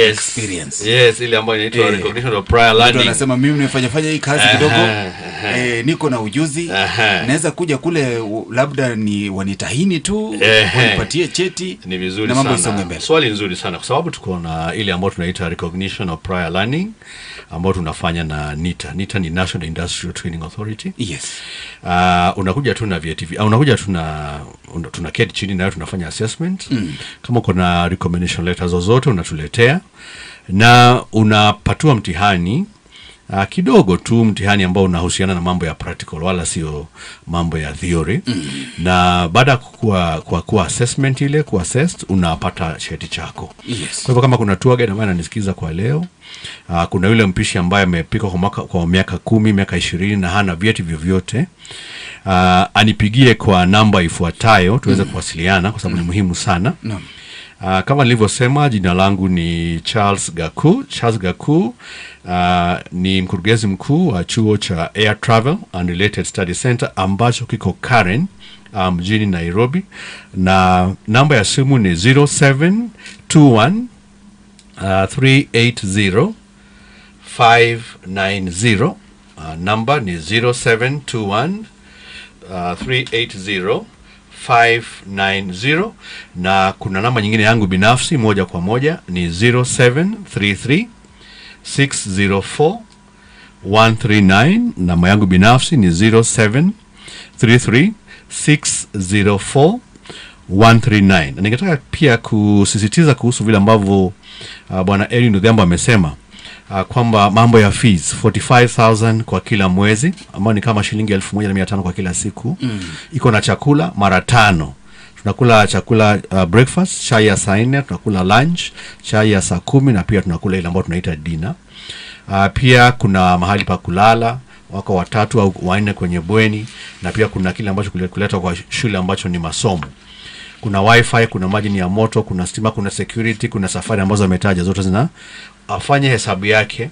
experience. Yes, ile ambayo inaitwa recognition of prior learning. Watu wanasema mimi nimefanya hii kazi kidogo, niko na ujuzi, naweza kuja kule labda ni wanitahini tu, wanipatie cheti. Ni vizuri na mambo sana. Swali nzuri sana kwa sababu tuko na ile ambayo tunaita recognition of prior learning ambayo tunafanya na NITA. NITA ni National Industrial Training Authority. Yes. Unakuja tu na vyeti, unakuja tu na tunaketi chini na tunafanya assessment. Kama kuna recommendation letters zozote unatuletea na unapatua mtihani kidogo tu, mtihani ambao unahusiana na mambo ya practical wala sio mambo ya theory. Na baada kwa assessment ile ku assess unapata cheti chako. Yes. Kwa hivyo kama kuna tour guide ambaye ananisikiza kwa leo, kuna yule mpishi ambaye amepika kwa miaka 10, miaka 20 na hana vyeti vyovyote, anipigie kwa namba ifuatayo tuweze kuwasiliana kwa sababu ni muhimu sana. Naam. Kama nilivyosema, jina langu ni Charles Gaku. Charles Gaku ni mkurugenzi mkuu wa chuo cha Air Travel and Related Study Center ambacho kiko Karen mjini Nairobi, na namba ya simu ni 0721 380 590. Namba ni 0721 380 590, na kuna namba nyingine yangu binafsi moja kwa moja ni 0733 604 139. Namba yangu binafsi ni 0733 604 139. Na ningetaka pia kusisitiza kuhusu vile ambavyo Bwana Eli Odhiambo amesema kwamba mambo ya fees 45,000 kwa kila mwezi ambao ni kama shilingi 1,500 kwa kila siku. Iko na chakula mara 5. Tunakula chakula breakfast, chai ya saa 4, tunakula lunch, chai ya saa 10 na pia tunakula ile ambayo tunaita dinner. Pia kuna mahali pa kulala, wako watatu au wanne kwenye bweni, na pia kuna kile ambacho kuleta kwa shule ambacho ni masomo. Kuna wifi, kuna maji ni ya moto, kuna stima, kuna security, kuna safari ambazo ametaja zote zina afanye hesabu yake.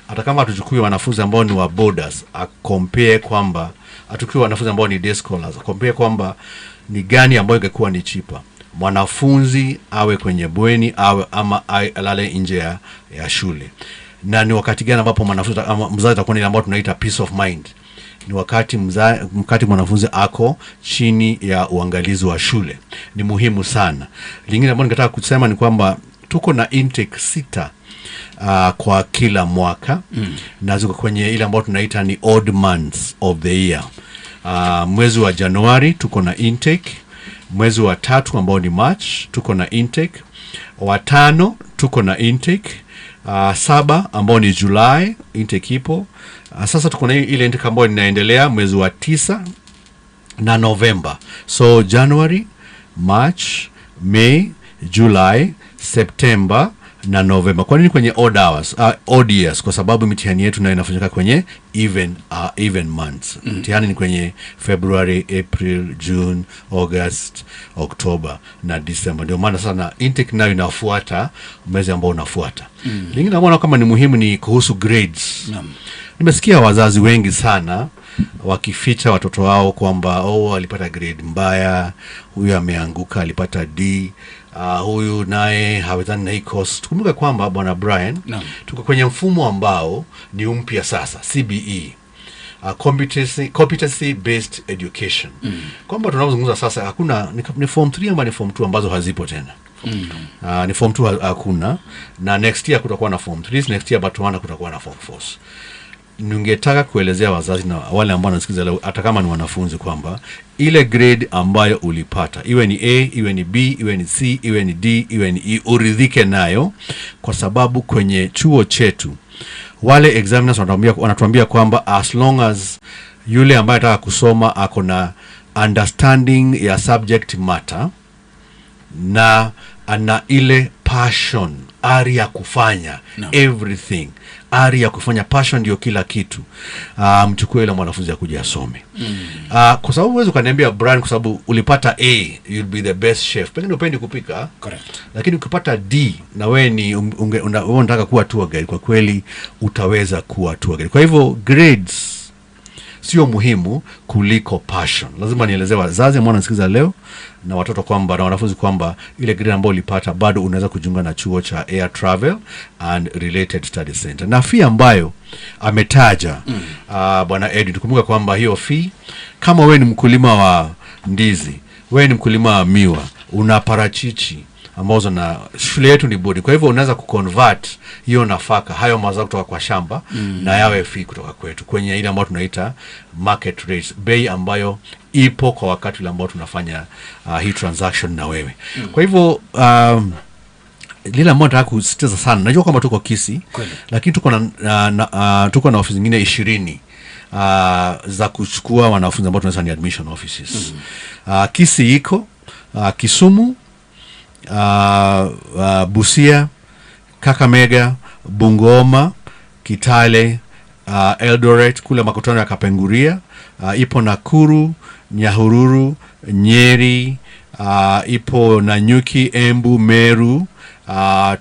Hata kama atuchukue wanafunzi ambao ni wa boarders, akompare kwamba atukue wanafunzi ambao ni day scholars, akompare kwamba ni gani ambayo ingekuwa ni cheaper, mwanafunzi awe kwenye bweni awe ama alale nje ya shule, na ni wakati gani ambapo mwanafunzi ama mzazi atakuwa ni ambao tunaita peace of mind. Ni wakati wakati mwanafunzi ako chini ya uangalizi wa shule. Ni muhimu sana. Lingine ambalo ningetaka kusema ni kwamba tuko na intake 6 kwa kila mwaka. Na ziko kwenye ile ambayo tunaita ni odd months of the year. Mwezi wa Januari tuko na intake, mwezi wa 3 ambao ni March tuko na intake, wa 5 tuko na intake, 7 ambao ni July intake ipo. Sasa tuko na ile intake ambayo inaendelea mwezi wa 9 na November. So January, March, May, July, September na November. Kwa nini kwenye odd hours, odd years? Kwa sababu mitihani yetu nayo inafanyika kwenye even months. Mtihani ni kwenye February, April, June, August, October na December. Ndio maana sana intake nayo inafuata mwezi ambao unafuata. Lingine ambalo kama ni muhimu ni kuhusu grades. Nimesikia wazazi wengi sana wakificha watoto wao kwamba alipata grade mbaya, huyu ameanguka alipata D, huyu naye hawezani na hii course. Tukumbuke kwamba Bwana Brian, tuko kwenye mfumo ambao ni mpya sasa, CBE, competency based education. Kwamba tunazungumza sasa hakuna ni form 3 ama ni form 2 ambazo hazipo tena. Ni form 2 hakuna, na next year kutakuwa na form 3, next year but kutakuwa na form 4. Ningetaka kuelezea wazazi na wale ambao wanasikiza leo, hata kama ni wanafunzi, kwamba ile grade ambayo ulipata, iwe ni A, iwe ni B, iwe ni C, iwe ni D, iwe ni E, uridhike nayo, kwa sababu kwenye chuo chetu wale examiners wanatuambia kwamba as long as yule ambaye anataka kusoma ako na understanding ya subject matter na ana ile passion, ari ya kufanya everything, ari ya kufanya, passion ndio kila kitu, mchukue ile mwanafunzi akuja asome. Kwa sababu huwezi ukaniambia Brian, kwa sababu ulipata A you'll be the best chef, pengine upendi kupika. Correct. Lakini ukipata D na wewe ni unataka kuwa tour guide, kwa kweli utaweza kuwa tour guide. Kwa hivyo grades sio muhimu kuliko passion. Lazima nielezee wazazi ambao wanasikiza leo na watoto kwamba, na wanafunzi kwamba ile grade ambayo ulipata bado unaweza kujiunga na chuo cha Air Travel and Related Studies Center. Na fee ambayo ametaja Bwana Edwin, tukumbuka kwamba hiyo fee, kama wewe ni mkulima wa ndizi, wewe ni mkulima wa miwa, una parachichi ambazo na shule yetu ni bodi, kwa hivyo unaweza kuconvert hiyo nafaka, hayo mazao kutoka kwa shamba na yawe fee kutoka kwetu kwenye ile ambayo tunaita market rates, bei ambayo ipo kwa wakati ule ambao tunafanya hii transaction na wewe. Kwa hivyo lile ambalo nataka kusisitiza sana, najua kwamba tuko Kisii, lakini tuko na ofisi zingine 20 za kuchukua wanafunzi ambao tunasema ni admission offices. Kisii iko, Kisumu, Busia, Kakamega, Bungoma, Kitale, Eldoret kule makutano ya Kapenguria, ipo Nakuru, Nyahururu, Nyeri, ipo Nanyuki, Embu, Meru,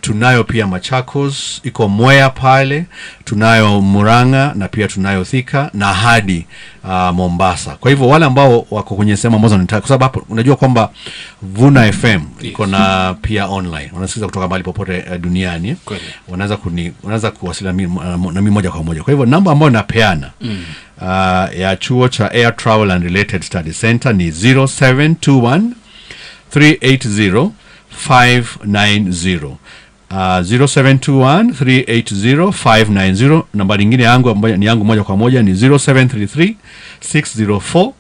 tunayo pia Machakos, iko Mwea pale, tunayo Murang'a na pia tunayo Thika na hadi Mombasa. Kwa hivyo wale ambao wako kwenye sehemu ambazo nitaka, kwa sababu hapo unajua kwamba Vuna FM iko na pia online, wanasikiza kutoka mahali popote duniani, wanaweza kuwasiliana na mimi moja kwa moja. Kwa hivyo namba ambayo napeana ya chuo cha Air Travel and Related Studies Center ni 0721 380 590. 0721 380 590. Namba nyingine yangu ambayo ni yangu moja kwa moja ni 0733 604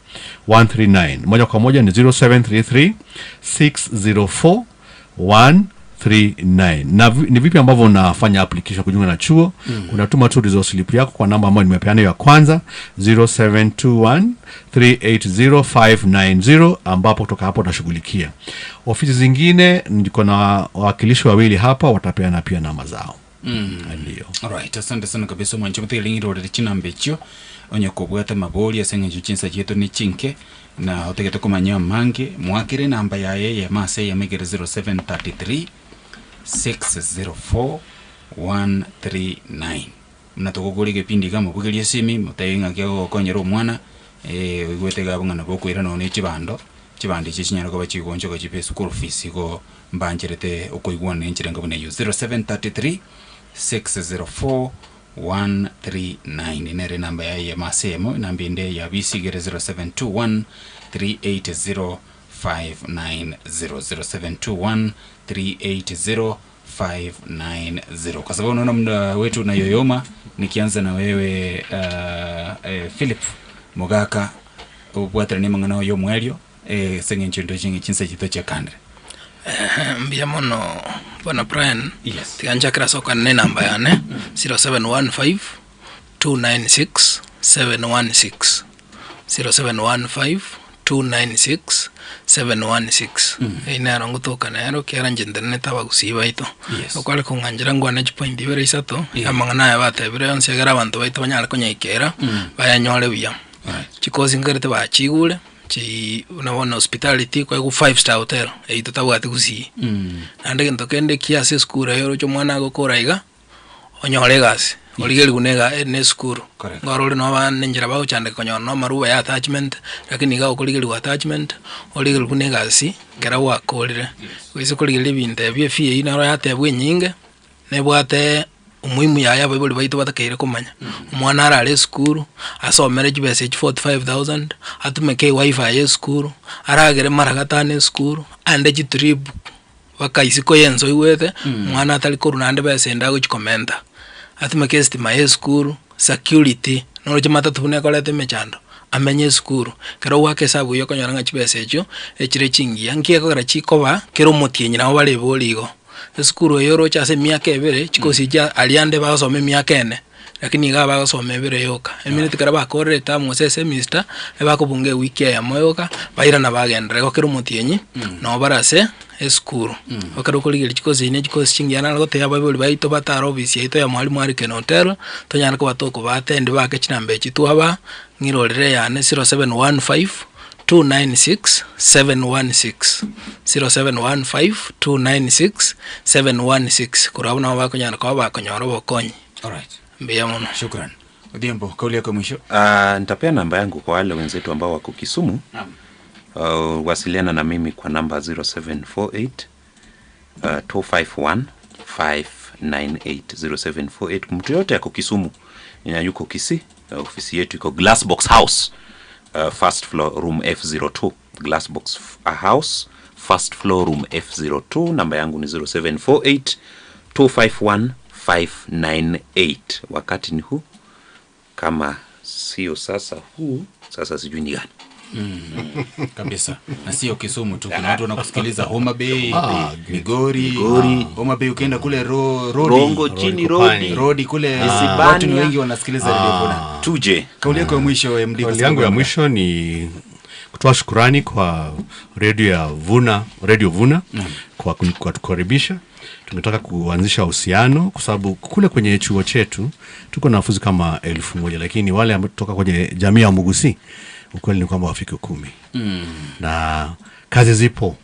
139. Moja kwa moja ni 0733 604 139. Na ni vipi ambavyo unafanya application kujiunga na chuo? Unatuma tu resource slip yako kwa namba ambayo nimepeana ya kwanza 0721 380 590, ambapo kutoka hapo utashughulikia. Ofisi zingine niko na wawakilishi wawili hapa, watapeana pia namba zao. Ndio. Alright, asante sana kabisa mwancho mtelingi rore chinambecho onye kobwata maboli asenge chinsa chetu ni chinke na otegete kumanya mange mwakire namba yaye ya mase ya megere 0733 604 139. Mnatokogori kipindi kama bugelie simi mutayenga kyo konyera omwana igwete gabungana bokwira none chibando chibandi chichinyara ko bachigoncho ko chipe school fees go mbanjerete okoigwana enchirenga bune 0733 604 139 nere namba ya masemo namba inde ya bisigere 0721 380 590 0721 380 590. Kwa sababu unaona muda wetu unayoyoma, nikianza na wewe Philip Mogaka obwatira ni mangana yo mwelio sengencho ndo chingi chinsa chito cha kandre mbia mono bwana Brian. Yes. Tiganja kira soka ne namba yane 0715 296 716 0715 296 716 ina rongo toka nero kiara njendene tabagusiba ito. Yes. Okwale kunganjira ngwane point ibere isato amangana ya batebire yonse gara abantu baito banyala konyaikera bayanyole buya. Right. Chikozi ngerete bachigule chi unaona hospitality kwa 5 star hotel eito tabwate gusi. Nande gento kende kiasi skuru yoro cho mwana gokora iga onyore gasi oligeri kunega ne skuru ngorore no ba nenjira ba uchande konyona no maruba ya attachment lakini ga okoligeri attachment oligeri kunega gasi kera wakorire wise koligeri binte bye fee ina ro yatebwe nyinge nebwate umuhimu ya yabo bali baito batakeire kumanya omwana arare skuru asomere chibesa 45000 atumeke wifi ya skuru aragere mara gatano skuru ande chitrip bakaisiko yenzo iwete mwana atari koru nande besa enda guchikomenta atumeke estima ya skuru Security noroche matatu buna ekorete emechando amenye esukuru kero gwaka esabu eyo okonyora ng'a chibesa echio echire chingiya nki ekogera chikoba kero omotienyi nabo barebori igo. Esukuru eyo oroche ase emiaka ebere chikosi chia aria ande bagosoma emiaka ene lakini iga bagosoma ebere yoka eminute kero bakorire etamu gose esemester ebakobunga ewiki eyemo yoka bairana bagenderera igo kero omotienyi nabo bare ase esukuru. Ekero okorigereria chikosi ine chikosi chingiya naro gotebia abaibori baito batara ofisi yaito ya Mwalimu Hurricane Hotel tonyare koba tokobatendi bake chinamba echi twaba ng'irorere yane 0715 296 716 0715 296 716 korwa abwo nabo bakonyara koba bakonyora obokonyi. Alright. Mbuya mono. Shukran. Odhiambo, kauli yako mwisho. Nitapea namba yangu kwa wale wenzetu ambao wako Kisumu. Naam. Wasiliana na mimi kwa namba 0748 251 598 0748. Mtu yote yako Kisumu na yuko Kisii, ofisi yetu iko Glassbox House, first floor room F02. Glassbox House first floor room F02. Namba yangu ni 0748 251 598. Wakati ni huu, kama sio sasa huu, sasa sijui ni gani. Kabisa. Na sio Kisumu tu, kuna watu wanakusikiliza Homa Bay, Migori, Homa Bay ukienda kule Rodi, Rongo chini Rodi, Rodi kule watu ni wengi wanasikiliza Radio Vuna. Tuje. Kauli yako ya mwisho MD. Kauli yangu ya mwisho ni kutoa shukrani kwa radio ya Vuna, Radio Vuna kwa kutukaribisha. Tungetaka kuanzisha uhusiano kwa sababu kule kwenye chuo chetu tuko na wanafunzi kama 1000, lakini wale ambao kutoka kwenye jamii ya Mugusi ukweli ni kwamba wafike 10. Na kazi zipo.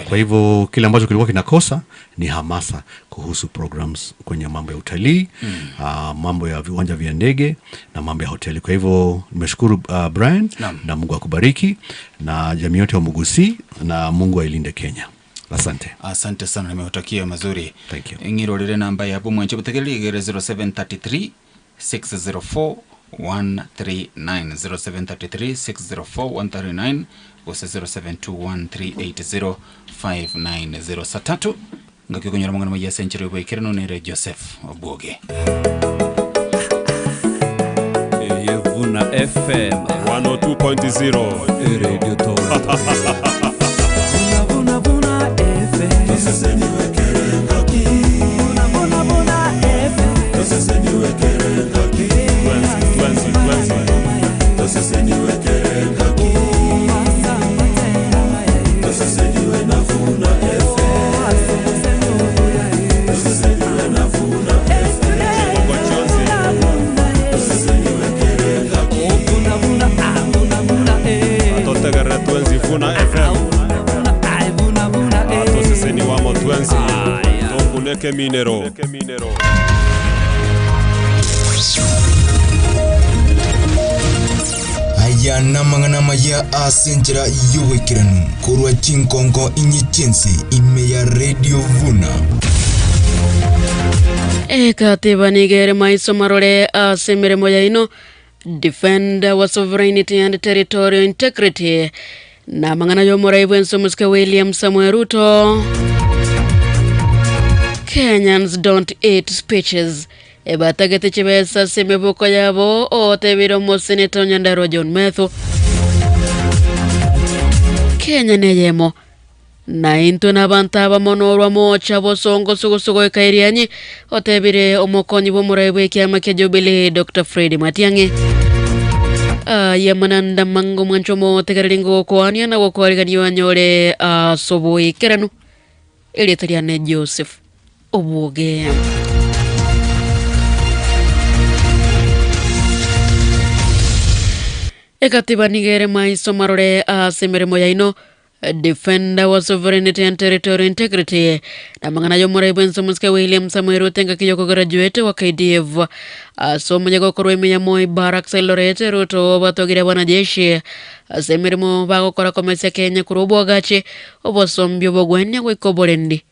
Kwa hivyo kile ambacho kilikuwa kinakosa ni hamasa kuhusu programs kwenye mambo ya utalii, mambo ya viwanja vya ndege na mambo ya hoteli. Kwa hivyo nimeshukuru Brian, na Mungu akubariki na jamii yote ya Mugusi, na Mungu ailinde Kenya. Asante. Asante sana, nimewatakia mazuri. Thank you. Ngirorere namba ya mwancho butegerere 0733 604 139 0733 604 139 gose 0721 380 590. Saa tatu ngakikonyora mangana ya century boikerano nere Joseph Obuoge. Vuna FM 102.0 Radio Town. Vuna Vuna FM. Vuna Vuna Vuna FM. Vuna FM. Atoseseni wa motwenzi. Tokuneke minero. Aya namang'ana ya asenchera yuwekiranu korwa chinkongo inye chinsi ime ya Radio Vuna. Ekatiba nigere maiso marore asemiremo ya ino defend our sovereignty and territorial integrity. Na mang'ana yo morai bwenso musike William Samuel Ruto. Kenyans don't eat speeches. Ebatagete chibesa semibuko yabo otebiro mo Senator Nyandarua John Methu. Kenya neyemo na intwe n'abantu abamono mocha bosongo sugusugo ekairianyi otebire omokonyi bw'omorai bw'ekiama kia Jubilee Dr. Fred Matiang'i. Yamananda mango mwancho motegereri ngokwania na gokwarigania anyore soboikeranu erieta riane Joseph Obuoge. Ekatiba nigere maiso marore asemiremo yaino defend our sovereignty and territorial integrity. Na mang'ana yo morai bwenso musike William Samuel Ruto ngaki graduate wa KDF asomo nyagokorwa imenya Moi Barracks Eldoret. Ruto batogire wanajeshi asemiremo bagokora komesia Kenya kurubwa gache obosombio bogwenia gwikoborendi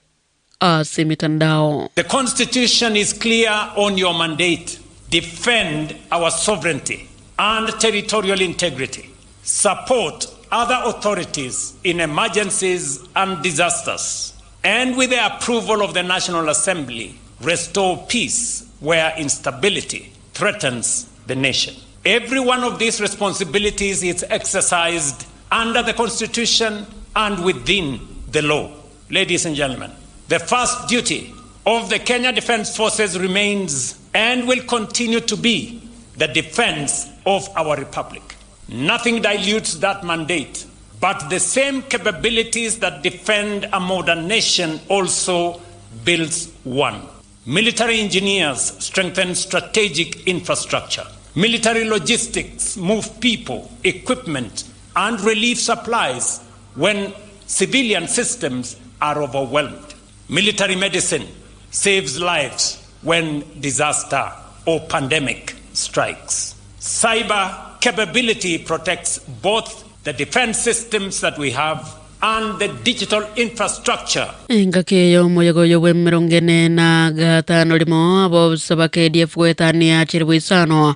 ase mitandao. The constitution is clear on your mandate. Defend our sovereignty and territorial integrity. Support other authorities in emergencies and disasters, and with the approval of the National Assembly, restore peace where instability threatens the nation. Every one of these responsibilities is exercised under the Constitution and within the law. Ladies and gentlemen, the first duty of the Kenya Defence Forces remains and will continue to be the defense of our republic. Nothing dilutes that mandate, but the same capabilities that defend a modern nation also builds one. Military engineers strengthen strategic infrastructure. Military logistics move people, equipment, and relief supplies when civilian systems are overwhelmed. Military medicine saves lives when disaster or pandemic strikes. Cyber capability protects both the defense systems that we have and the digital infrastructure. Engaki yo moyogo bwe mirongene na gatano limo abo saba KDF gwetania chirwisano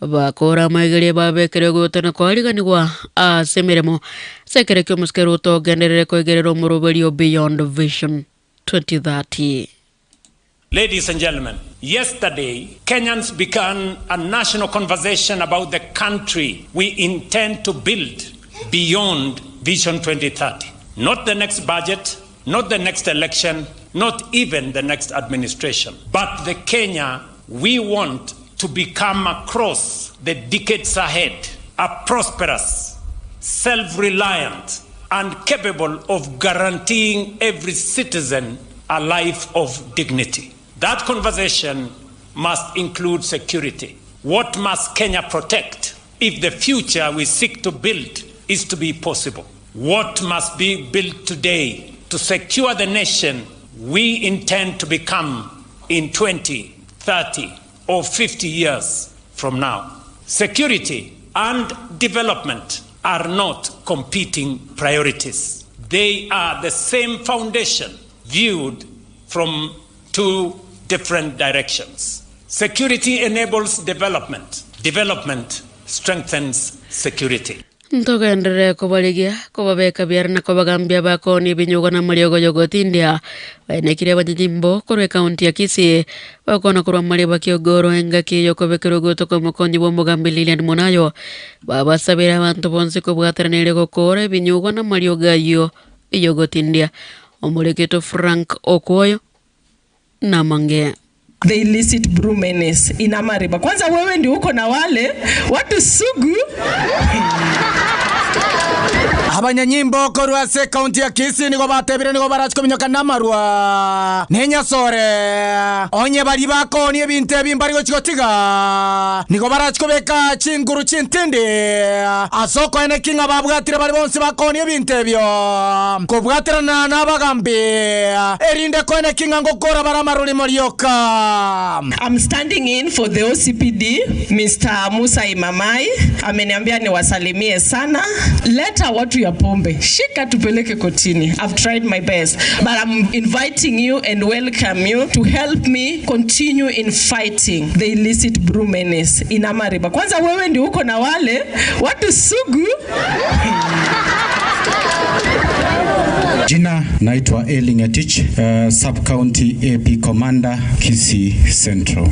bakora maigere babekere gotana kwariganigwa asemeremo sekereke muskero to genderere koigerero muroberio Beyond Vision 2030. Ladies and gentlemen, yesterday, Kenyans began a national conversation about the country we intend to build beyond Vision 2030. Not the next budget, not the next election, not even the next administration, but the Kenya we want to become across the decades ahead, a prosperous, self-reliant, and capable of guaranteeing every citizen a life of dignity. That conversation must include security. What must Kenya protect if the future we seek to build is to be possible? What must be built today to secure the nation we intend to become in 20, 30, or 50 years from now? Security and development are not competing priorities. They are the same foundation viewed from two different directions. Security enables development. Development strengthens security. Ntogendere kobaligia kobabeka biarna kobagambia bakoni binyugo na mariogo yogotindia bainekire bajijimbo korwe kaunti ya Kisii bakona korwa mari bakiogoro engaki yokobekero gotoko mokonyi bo Mugambi Lilian Monayo babasabira abantu bonse kobwateranire gokora binyugo na mariogo yo yogotindia. Omureketo Frank Okoyo na Mange. The illicit brew menace in Amariba. Kwanza wewe ndio uko na wale watu sugu. Abanyanyimbo korwa se kaunti ya Kisii nigo batebire nigo barachikominyoka namarwa nenyasore onye bari bakoni ebintu ebimbari gochigotiga nigo barachikobeka chinguru chintindi asoko ene kinga babwatire bari bonse bakoni ebintu ebyo kobwatirana n'abagambi erinde ko ene kinga ngokora baramaruri morioka. I'm standing in for the OCPD Mr. Musa Imamai ameniambia niwasalimie sana. Leta watu ya pombe, shika tupeleke kotini. I've tried my best, but I'm inviting you and welcome you to help me continue in fighting the illicit brew menace in Amariba. Kwanza wewe ndio uko na wale watu sugu. Jina naitwa Eli Ngetich, Sub County AP Commander Kisii Central.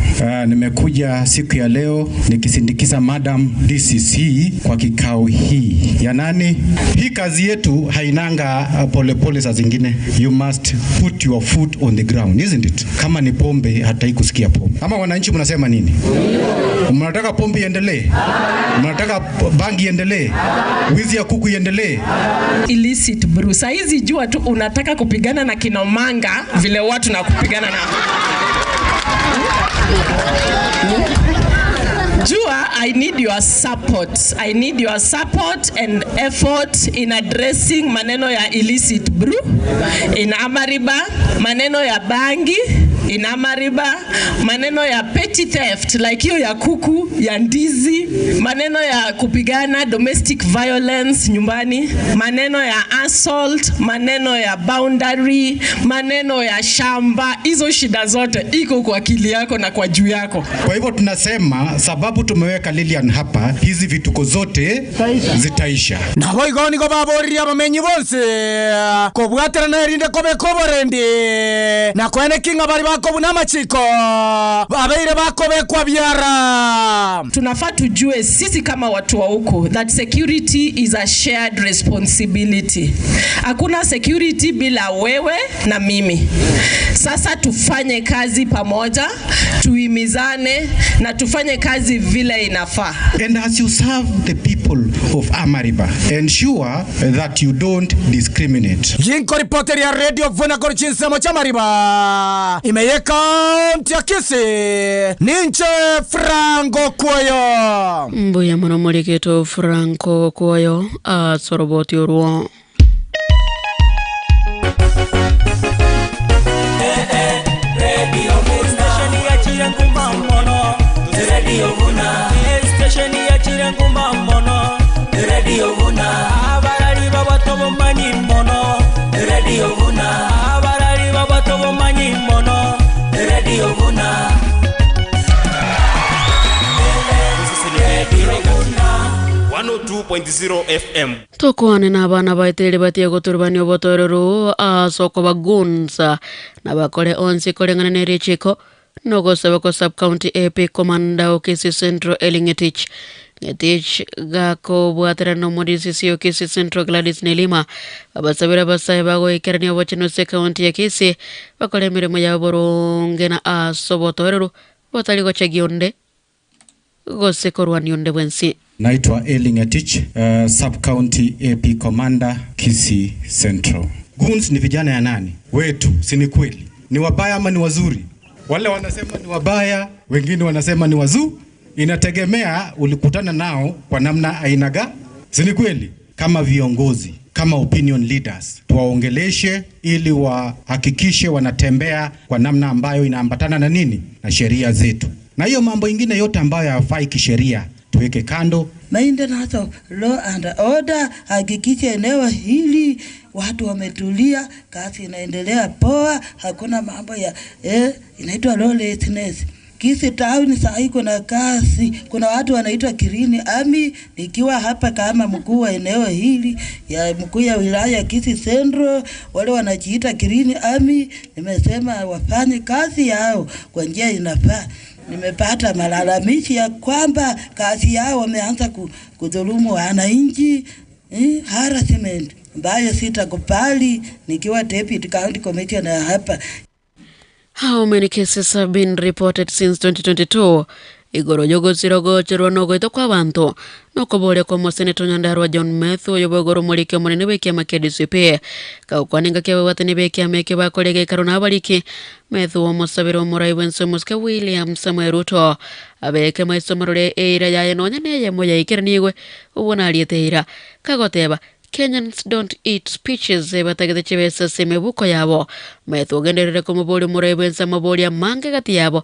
Nimekuja siku ya leo nikisindikiza Madam DCC kwa kikao hii ya nani. Hii kazi yetu hainanga polepole saa zingine. You must put your foot on the ground, isn't it? Kama ni pombe hatai kusikia pombe. Ama wananchi mnasema nini? Mnataka pombe iendelee? Mnataka bangi iendelee? Wizi ya kuku iendelee? Illicit brew. Saizi jua tu unataka kupigana na kinomanga vile watu na kupigana na Jua, I need your support. I need your support and effort in addressing maneno ya illicit brew in Amariba, maneno ya bangi in Amariba, maneno ya petty theft like hiyo ya kuku, ya ndizi, maneno ya kupigana domestic violence nyumbani, maneno ya assault, maneno ya boundary, maneno ya shamba. Hizo shida zote iko kwa akili yako na kwa juu yako. Kwa hivyo tunasema sababu tumeweka Lilian hapa, hizi vituko zote zitaisha. Na hoigo niko baboria bamenyi bonse kobwaterana erinde kobe koborendi na kwene kinga bari bako bunamachiko babeire bako bekwa biara. Tunafaa tujue sisi kama watu wa huku that security is a shared responsibility. Hakuna security bila wewe na mimi. Sasa tufanye kazi pamoja, tuimizane na tufanye kazi vile inafaa. And as you serve the people of Amariba, ensure that you don't discriminate. Jinko reporter ya Radio Vuna Korchinsa Chamariba imeyeka mtia Kisii ninche Franco Kuoyo. Mbuya muno muliketo Franco Kuoyo asoroboti oruo. Radio station ya Chiranguma mono Radio Vuna station ya Chiranguma mono Radio Vuna abarali babatobo manyi mono Radio Vuna abarali babatobo manyi mono Radio Vuna Radio Vuna 102.0 FM. Tokwane na abana baitele batie goturbani obotorero asoko bagunza na bakore onsi kolengana ne richiko nogosaba ko sub county AP commander Okisi Central Elingetich Ngetich gako bwatera no modisi Okisi Central Gladys Nelima abasabira basaye bago ikerani obochino se county ya Kisii bakore mirimo ya boronge na asobotorero botali gochegionde gose korwanionde bwensi. Naitwa Elingetich, Sub County AP Commander Kisii Central. Goons ni vijana ya nani? Wetu, si ni kweli? Ni wabaya ama ni wazuri? Wale wanasema ni wabaya, wengine wanasema ni wazuri. Inategemea ulikutana nao kwa namna aina gani? Si ni kweli? Kama viongozi, kama opinion leaders, tuwaongeleshe ili wahakikishe wanatembea kwa namna ambayo inaambatana na nini? Na sheria zetu. Na hiyo mambo ingine yote ambayo hayafai kisheria tuweke kando. Maintenance of law and order, hakikisha eneo hili watu wametulia, kazi inaendelea poa, hakuna mambo ya inaitwa lawlessness. Kisii town saa kuna kazi, kuna watu wanaitwa Green Army. Nikiwa hapa kama mkuu wa eneo hili ya mkuu ya wilaya Kisii Central, wale wanajiita Green Army, nimesema wafanye kazi yao kwa njia inafaa. Nimepata malalamishi ya kwamba kazi yao wameanza kudhulumu wananchi, harassment ambayo sitakubali nikiwa Deputy County Commissioner hapa. How many cases have been reported since 2022? Igoro yogo sirogo cherwa ito kwa bantu nokobore kwa moseneto Nyandarua John Methu yobogoro mulike munene bekia KDCP kaukwaninga kya watani bekia meke bakolege karona abaliki Methu omosabiro omurai bwense muske William Samuel Ruto abeke maisomero le eira yaye nonya neye moya ikiranigwe ubona aliete ira kagoteba Kenyans don't eat speeches batagete chibesa semebuko yabo Methu ogenderere komobori omurai bwense amabori amange gati yabo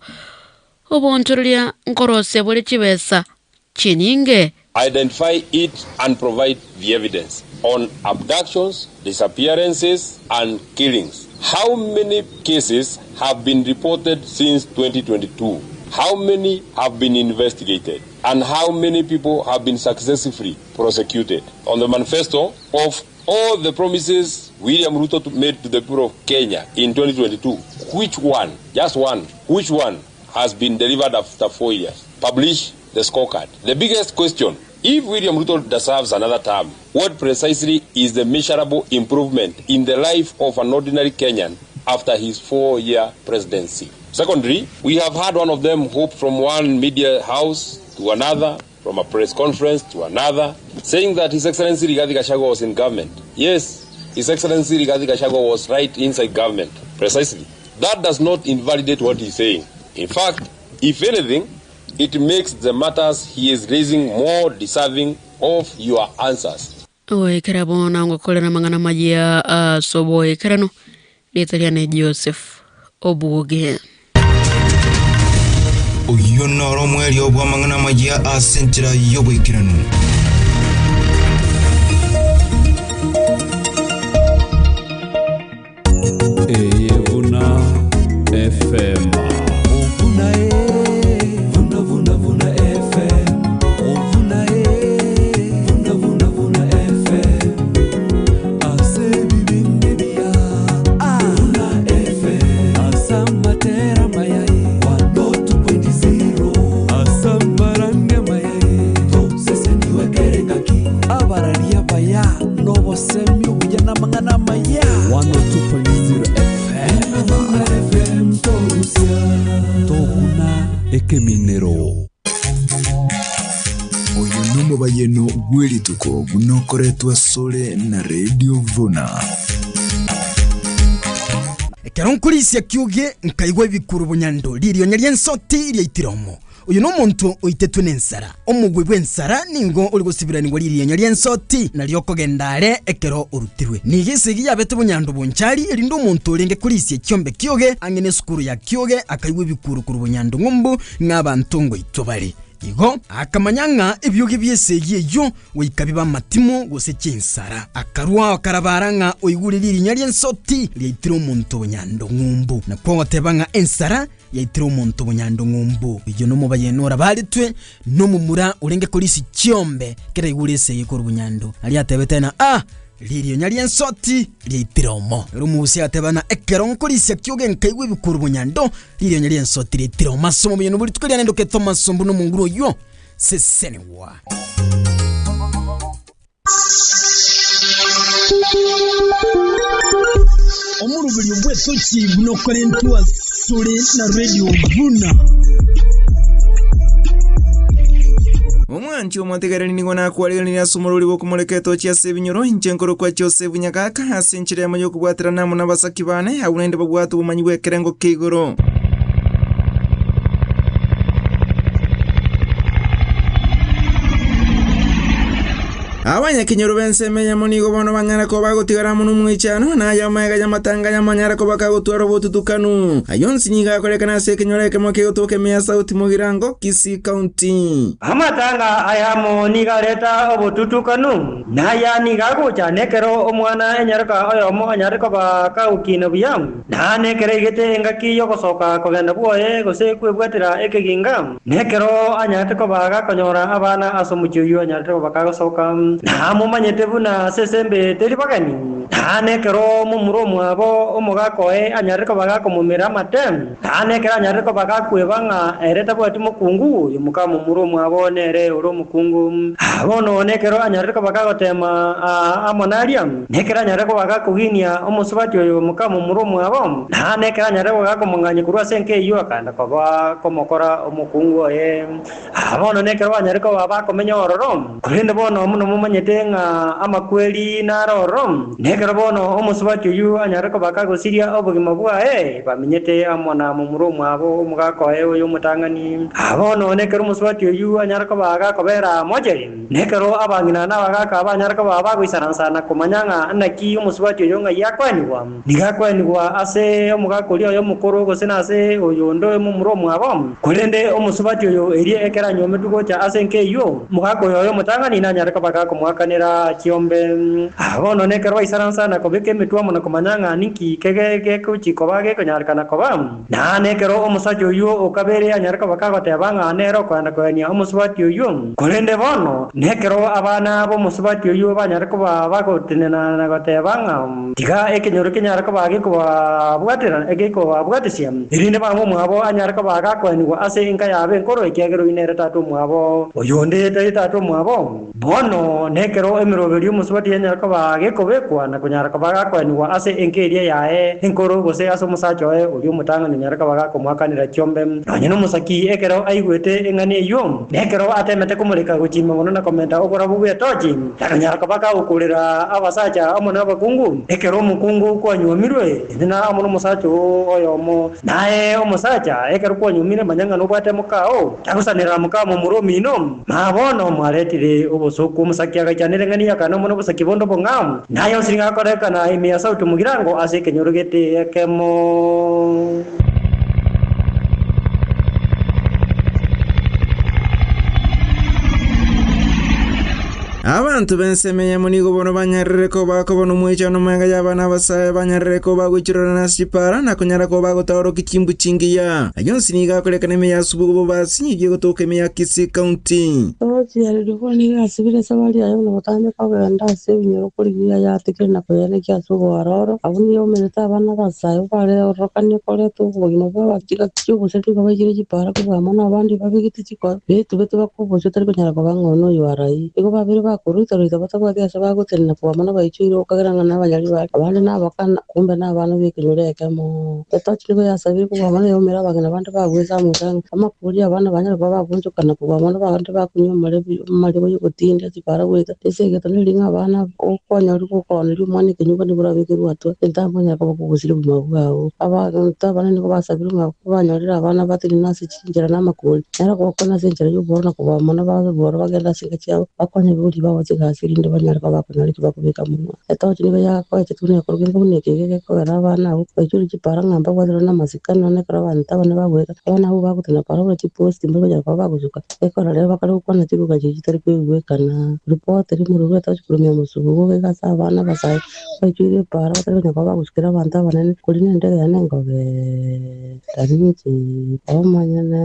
obontoria nkorose bole chibesa chinyinge. Identify it and provide the evidence on abductions, disappearances and killings. How many cases have been reported since 2022? How many have been investigated? And how many people have been successfully prosecuted? On the manifesto of all the promises William Ruto made to the people of Kenya in 2022, which one, just one, which one has been delivered after 4 years? Publish the scorecard. The biggest question, if William Ruto deserves another term, what precisely is the measurable improvement in the life of an ordinary Kenyan after his 4-year presidency? Secondly, we have had one of them hope from one media house to another, from a press conference to another, saying that His Excellency Rigathi Gachagua was in government. Yes, His Excellency Rigathi Gachagua was right inside government, precisely. That does not invalidate what he's saying. In fact, if anything, it makes the matters he is raising more deserving of your answers. Oekerabona ngokolera mangana majia sobo ekerano litaliane Joseph Obuoge. Uyu noro mweli obwa mangana majia asentira yobo ekerano. Eyevuna FM. Amaya nobosemi obuya n'amang'ana amaya 102.0 FM FM togusia toguna ekeminero. Oyo nomubayeno gw'erituko gunokoretwa sore na Radio Vuna. Ekero nkurisia kiuge nkaigwa ebikuru bunyando lirio nyali ensoti lyaitiramo. Uyu n'omuntu oitetwe n'ensara omugwe bw'ensara ningo uri gusibiranirwa liriyo nyali ensoti naryo kogendare ekero orutirwe nigisigi yabete bunyando bunchari erinde omuntu orenge kurisia ekiombe kioge ang'e n'esukuru ya kioge akaigwa ebikuru kuru bunyando ng'umbu ng'abantu ngo itobare. Igo akamanyanga ebyoge byesegi eyo wikabiba matimo gose kinsara akarwa akarabaranga oigurira nyali ensoti lyaitira omuntu bunyando ng'umbu na kwa watebanga ensara yaitira omuntu bunyando ng'umbu. Iyo no mubayenora balitwe no mumura urenge kolisi kiombe kera igurese yikora bunyando ali atebetena a liriyo nyali ensoti lyaitira omo rumusi atebana ekero nkolisi kyoge nkaigwe bikuru bunyando liriyo nyali ensoti lyaitira omasomo bino buli tukalya nendo ke Thomas Sombu no munguru yo sesenewa. Omurubiri bwetoki bunokorentwa sore na Radio Vuna. Omwanchi omotegereri nigo nakwariganire ase omorori bw'okomoreketo chiase ebinyoro inche nkoro kwa Joseph Nyagaka ase enchera yamo yokobwatera namo n'abasaki bane abwo naende babwate obomanyi bw'ekerengo kia igoro. Abanyakenyoro b'ensemo eyemo nigo bono banyara koba bagotigara mono omwechano naye amaega y'amatanga y'amanyara koba kagotwara obotutukanu. Ayo nsi nigo akorekana ase ekenyoro ekemo kegotoka ime ya Sauti Mugirango Kisii County. Amatanga ayamo nigo areta obotutukanu naya nigo agocha nekero omwana enyaroka oyomo anyare koba kaukina buya na nekero igete engaki yogosoka kogenda bwoye gose kwebwatera ekeginga nekero anyarete koba gakonyora abana ase omochie oywo anyarete koba kagosoka. Na mumanyete buna sesembe teri bagani na nekero mumuro mwabo omugakoe anyare kobaga komumira amate na nekero anyare kobaga kwebanga ereta bwati mukungu uyu muka mumuro mwabo nere uri omukungu bono nekero anyare kobaga gotema amonaria nekero anyare kobaga kuginia omusubati oyo muka mumuro mwabo na nekero anyare kobaga komong'anya korwa ase enka eywo akanda koba komokora omukungu oye bono nekero anyare koba bakomenya ororo korende bono muno mumanyete ng'a amakweli naroro nekero bono omusubati oyu anyare koba kagosiria obogima bwaye bamenyete amona mumuro mwabo omugakoe oyo omotang'ani bono nekero omusubati oyu anyare koba gakobera mocheri nekero abang'ina na abagaka banyare koba bagoisaransana komanya ng'a naki omusubati oyo ng'ai akwenigwa nigakwenigwa ase omogaka oria oyo omokoro gose nase oyo onde mumuro mwabo korende omusubati oyo erie ekero anyometwe gocha ase enka eywo omogaka oyo oyo omotang'ani nanyare koba gakomwakanera kiombe bono nekero baisaransana kobeka emetwe amo na komanya ng'a ninki kege gekuchikoba gekonyarekana koba na nekero omosacha oywo okabere anyare koba kagoteba ng'a nere okoenda koenia omusubati oywo korende bono nekero abana b'omusubati oywo banyare koba bagotenena na goteba ng'a tiga ekenyoro kenyare koba gekobabwatera gekobabwatisia erinde bamwe mwabo anyare koba gakoenigwa ase enka yabe enkoro ekiagero inere tata omwabo oyo onde tari tata omwabo bono nekero emiroberi omusubati yanyare koba gekobekwa na konyara koba gakoenigwa ase enka eria yaye enkoro gose ase omosacha oye oria omotang'ani onyare koba gakomwakanera kiombe nonye na omosaki ekero aigwete eng'ani eywo nekero atemete komoreka gochima mono na komenta okora bobwetochi akanyara koba kagokorera abasacha amo na abakungu ekero omokungu kwanyuomirwe na amo na omosacha oyomo naye omosacha ekero kwanyuomire manya ng'a nobwate mokao tagosanera mokao momura omino mabono mwaretire obosoku omosaki agachanire ng'ani yakana omo na obosaki bondo bong'ao naye osiringa akorekana ime ya Sauti Mugirango ase ekenyoro gete ekemo. Abantu b'ensemo eyemo nigo bono banyarire koba bakobona omwechano omwenga y'abana abasae banyarire koba bagoichorana na chipara na konyara koba bagotoroka chimbu chingiya. Ayo nsi nigo akorekana ime ya Subugu Bobasi egiye gotoka ime ya Kisii County. Ochiarire sabari ayo nogotandika kogenda ase ebinyoro korigia yatigire na koyenekia ase obororo abwo nigo omerete abana abasae bare ororokanie koreta obogima bwa abachigaki obose nigo baikire chipara kobua mono abande babegete chikoro betubete bakobosia otari konyara koba ng'a ono oyo arai igo babere Bakuruta batabwatia ase bagotenena kwamana baichire okageranga na abanyari bari abande nabakana kumbe n'abana bekenyore ekemo etochi nigo yasabire kwamana yomera abageni bande bagweza mutanga amakuri abana banyara babunjukana kwamana bande bakunywa marebo yogotinda chipara gweta esegeto niringa abana okonya uri gukona ri omwana ekenyuba nibura bekerwa atwa entambo nyaka bakugusire obuma bwabo abantu abana nigo basabire banyorire abana batirina ase chinchera na amakuri nero gokona ase enchera yoboro na kobamona baboro bagenda ase enka chiabo bakonya ebibori babo chigasi erinde banyare koba bakonyora eki bakobeka monwa etochi nigo yakoeche tunekorwa buna ekege gekogera abana abo baichore chipara ng'amba bwathirwe na amasikani nekero abanto abane bagweta abana abo bagotena para buna chiposti mbari banyara koba bagosuka ekero rero bakare gokwana chiruga chiria chitari koigwekana ripoti rimwe etochi korumia mosubu gose abana abasae baichore para batari konya koba bagosukera abanto abanene kori na endege yane engobe tarinche omanyene.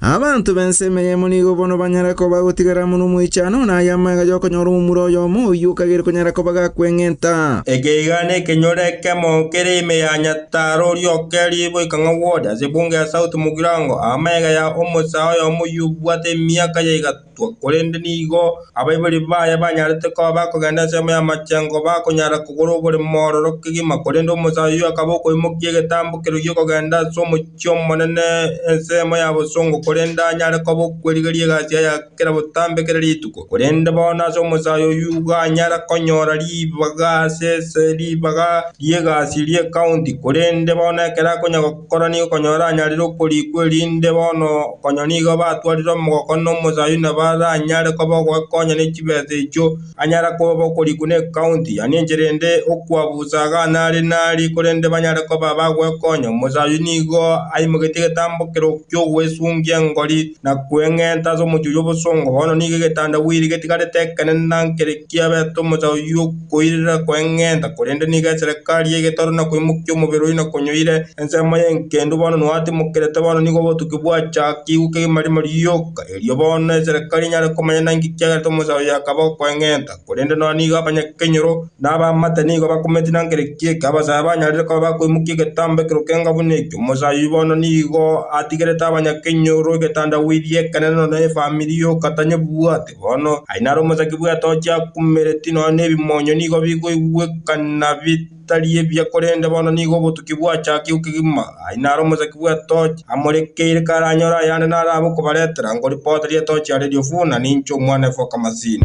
Abantu bensemeye munigo bono banyarako bagotigara muno muichano na yamaga yokonyora omumuro oyomo oyu okagere konyarako bagakweng'enta ekeigane ekenyoro ekemo kere ime ya Nyataro riokeri boikang'a ward ase bunge ya South Mugirango amaiga ya omosa oyomo yubwate emiaka ya igatwa korende nigo abaibori baye banyarete koba bakogenda ensemo ya machengo bakonyara kogora oboremo ororo kegima korende omosa oyo akaba okoimokia egetambokero giokogenda ase omochie omonene ensemo ya Bosongo korenda anyare koba okwerigeria egasi ya kera botambekere rituko korende bono ase omosayo oyu anyara konyora ribaga ase ase ribaga riegasi rie county korende bono ekero akonya gokora nigo konyora anyarire okorikwa erinde bono konya nigo batwarire omogoko na omosayo nabaranyare koba ogokonya na chibesa echio anyara koba okorikwa na ecounty yani enchera ende okwabusaga nari nari korende banyare koba bagwekonya omosayo nigo aimogetie egetambokero kia ogwesungia ngori na kweng'enta ase omochie obosongo bono nigo egetanda bwiri getigarete ekenene na nkere kiabete omosayo yokoirera kweng'enta korende nigo eserekari egetoro na koimokia omobere oyo na konyoire ensemo ya enkendu bono nwatimokerete bono nigo obotuki bwachakigwe kegima rioka erio bono eserekari enyare komanya nanki kiagerete omosayo yakaba okoeng'enta korende nonya nigo abanyakenyoro na abamate nigo bakometi na nkere kieke abasae banyarire koba bakoimokia egetambekero kenga buna ekio omosayo bono nigo atigerete abanyakenyoro egetanda wiri ekenene na efamiri yokatanye bwate bono ainaro omosaki bwetochi akumereti nonya na ebimonyo nigo bigoigwekana bitari ebia korende bono nigo obotuki bwachakigwe kegima ainaro omosaki bwetochi amorekeire karanyora ayande naraba okobaretera ngoripota rietochi ya Radio Funa nincho omwana efoka masini.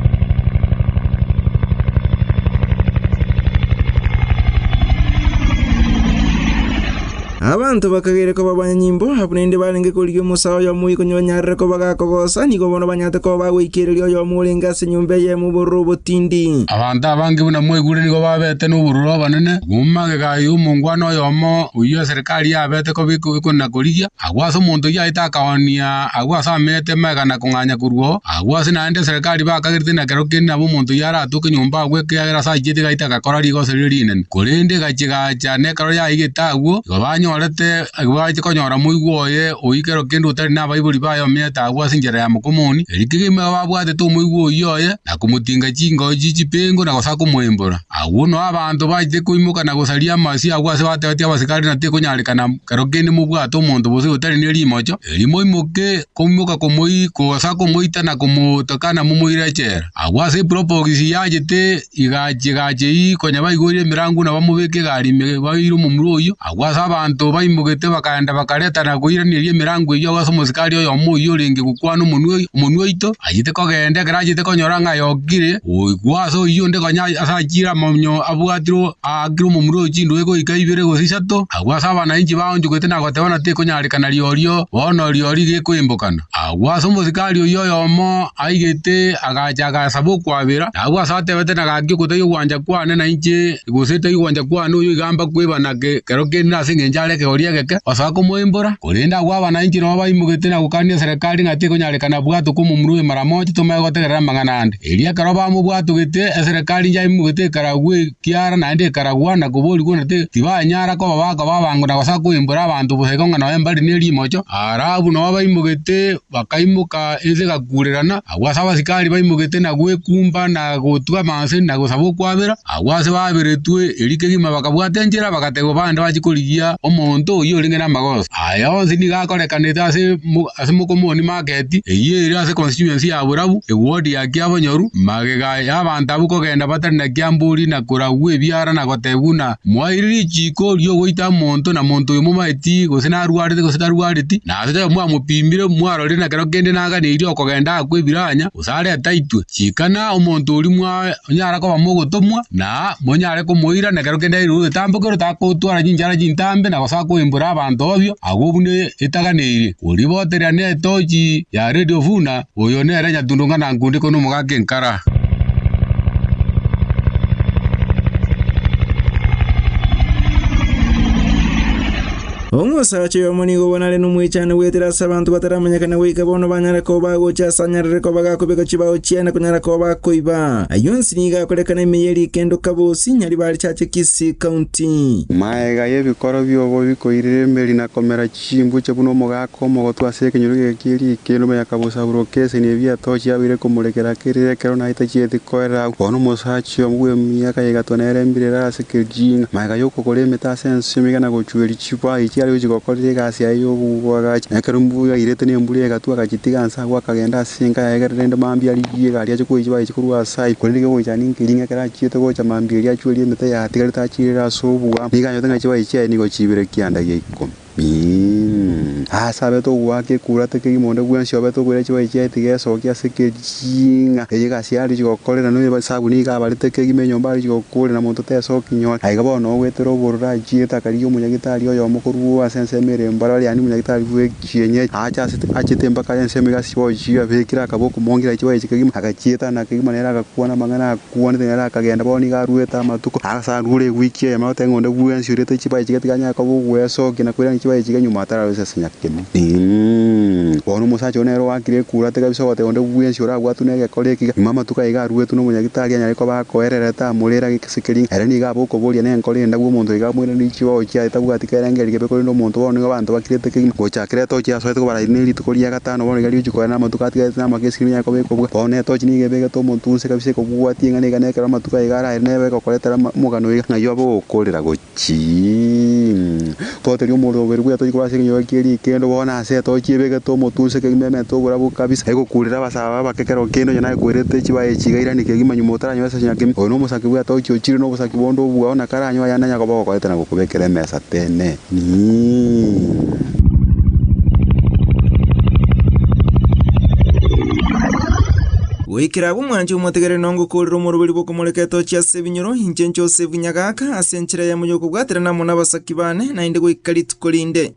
Abantu bakagere ko babanyimbo abunende barenge korigia omosayo oyomo ikonyonyarire ko bagakogosa nigo bono banyate ko bagwikereria oyomo orenge ase enyomba eye mobororo obotindi. Abantu abange buna mwaigure nigo babete na obororo abanene gumage omongwana oyomo oyo serikali yabete ko bikona korigia agwo ase omonto oyio aete akaonia agwo ase amete magana kong'anya korwo agwo ase naende serikali bakagerete na kero kende nabo omonto oyio aratoke nyomba agwo ekiagera ase aichete gaite agakora rigoso riria rinene korende gachigacha na ekero yaigete agwo igo banyorete bache konyora moigwa oye oikero kende otari na abaibori baye omete agwo ase enchera ya mokomoni eri kegima babwatete omoigwa oyio oye na komotinga chingochi chipengo na gosa komoembora agwo no abanto bache koimoka na gosaria amasi agwo ase batebetie abasikari na tekonyarekana kero kende mobwate omonto bose otari na erimocho eri moimoke koimoka komoi kogosa komoita na komotokana momoire echera agwo ase epropox yachete igachigache konya baigorire emirango na bamobeke egari ime baire omomura oyio agwo ase abanto baimogete bakaenda bakareta na koiraneria emirango eyio ase omosikari oyomo oyio orenge gokwana omonwe oito achete kogenda ekero achete konyora ng'a yokire oigwa ase oyio onde konya ase achire amonyo abwatirwe aakire omomura oyo chindoe goika ibere gose isato agwo ase abananchi baonchogete na goteba na tekonyarekana riorio bono riori gekoimbokana agwo ase omosikari oyio oyomo aigete agacha agasaba okwabera agwo ase atebete na gaki okotaiyo ogwancha kwane na inche gose taiyo ogwancha kwane oyo igamba kwebana kero kende ase eng'encho are ekegori egeke osoa komoimbora korende agwo abananchi nabo baimogete na gokania serikali ng'a tekonyarekana bwatoka omomura oyo mara moja tomae gotegerera amang'ana ande eria ekero bamobwatogete eserikali njaimogete ekaragwa ekiara naende ekaragwa na koborigwa na tibanyara koba bakoba abango na gosa koimbora abanto bosa igo ng'a noe mbari na erimocho arabu nabo baimogete bakaimoka ense egakurerana agwo ase abasikari baimogete na gwekumba na gotuga amanse na gosaba okwabera agwo ase baberetwe eri kegima bakabwata enchera bakategwa bande bachikorigia omonto. omonto oyo oringe na amagoso aya onsi nigo akorekanete ase ase mokomoni market eyio ere ase constituency ya Burabu eward ya Kiabonyoru magega ya abanto abwo kogenda batari na kiamburi na koragwa ebiara na gotebuna mwairire chiko rio goita omonto na monto oyo momaeti gose narwarete gose tarwareti na ase mwamupimire mwarorire na kero kende naganeirie okogenda akwa ebiranya gose areta itwe chikana omonto ori mwa onyara koba mogotomwa na monyare komoira na kero kende airu etambokero takotwara chinchara chintambe na gosa koimbura abanto obio agwo bune etaganeirie oriboteria ne etochi ya Radio Vuna oyo nere Nyatundunga na nkundi kono omogaka enkara. Omosacha oyomo nigo bonare nomwechano gwetera ase abanto bataramanyekana goika bono banyara koba gocha ase anyarire koba gakobeka chibao chiane konyara koba koiba ayo nsi nigo akorekana emeyeri kendo kabosi Nyaribari Chache Kisii County. Maega y'ebikoro byobo bikoirire emeri na komera chimbuche buno omogaka omogotu ase ekenyoro geke rikendo menya kabosa burokese nebiatochi abire komurekera kerire kero naita chieti koera bono omosacha omwe emiaka yegatwa nere ase kejinga maega yokokora emete ase ensi emigana gochweri chibai chigokorire egasi yaye obwagachi nekero mbuya irete nembura egatwa agachitiga nsa agwo akagenda ase enka yaegerere ende mambia arigie egari ache koichi baichi korwa ase korende gocha ninkiringa ekero achiete gocha mambia eria achwerie emete yatigarete achirere ase obwa nigo anyote ng'a chibai chiaye nigo chibere kianda gia ikomi. Ase togwaka ekura tekegima onde bwensi obe tokoira chibai chiaye tigesokia ase kejinga eye egasi yari chigokorera noyo esabu nigo abarete kegima enyomba ari chigokorera monto tesokinyora aiga bono ogwetera obororo achiete akarigia omonyagitari oyomo korwa ase ensemo ere mbara yaani omonyagitari bwa ekienyeji acha ase achete mpaka ensemo egasi bochia abekire akaboko mongera chibai chikegima agachieta na kegima nere agakwana amang'ana akwanete nere akagenda bono nigo arwete amatuko ase arure ewiki eyemo agoteba ng'a onde bwensi orete chibai chiga tiganyara koba ogwesokia na koirania chibai chiga nyuma atararose ase nyakemo. Bono omosacha one nere oakire ekura kabisa ogoteba onde bwensi orabwatwe na egekora ekiga nyuma amatuko aiga arwetwe na omonyagitari anyare koba akoererete amorere ase keringa ere nigo abokoboria na enkoro enda bwa omonto iga amwirani chibao chiaye tabwati kerengeri kebe korende omonto bono nigo abanto bakirete kegima gochakera etochi asoete kobara na erituko ria gatano bono iga rigochi koera na amatuko atigarete na amakesi nigo koba ekobua bono etochi nigo ebegete omonto onse kabisa ekobwatia eng'ana iga nekero amatuko aiga araere nebe egokoretera omogano iga ng'ai obogokorera gochi toteria omoroberi bwa etochi korwa ase ekenyoro kia rikendo bono ase etochi ebegete omonto onse kegima emete oborabu kabisa egokurera abasaba abake kero kende onye naekwerete chibae chigairani kegima nyuma otaranywa ase nyakemi oyo na omosaki bwa etochi ochire na obosaki bonde obwao na karanywa ayande anya koba ogokorete na gokobekera emesa tene. Goikera abwo omwanchi omotegere nongo korera omoroberi bwokomoreka etochi ase ebinyoro inche Joseph Nyagaka ase enchera ya moyo okobwatera namo na abasaki bane naende goika rituko rinde.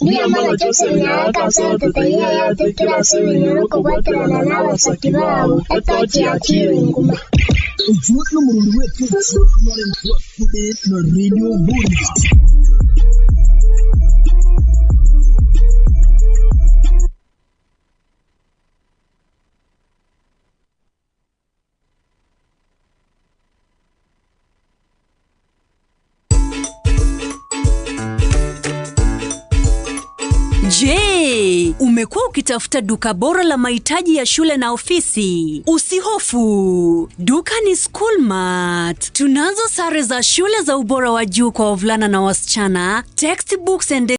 Ndiamana Joseph Nyagaka ase ototeria yatekera ase ebinyoro okobwaterana na abasaki babo etochi yakire enguma. Uju n'omurumbi w'etochi na Radio Vuna. Je, umekuwa ukitafuta duka bora la mahitaji ya shule na ofisi? Usihofu, duka ni Schoolmart. Tunazo sare za shule za ubora wa juu kwa wavulana na wasichana, textbooks and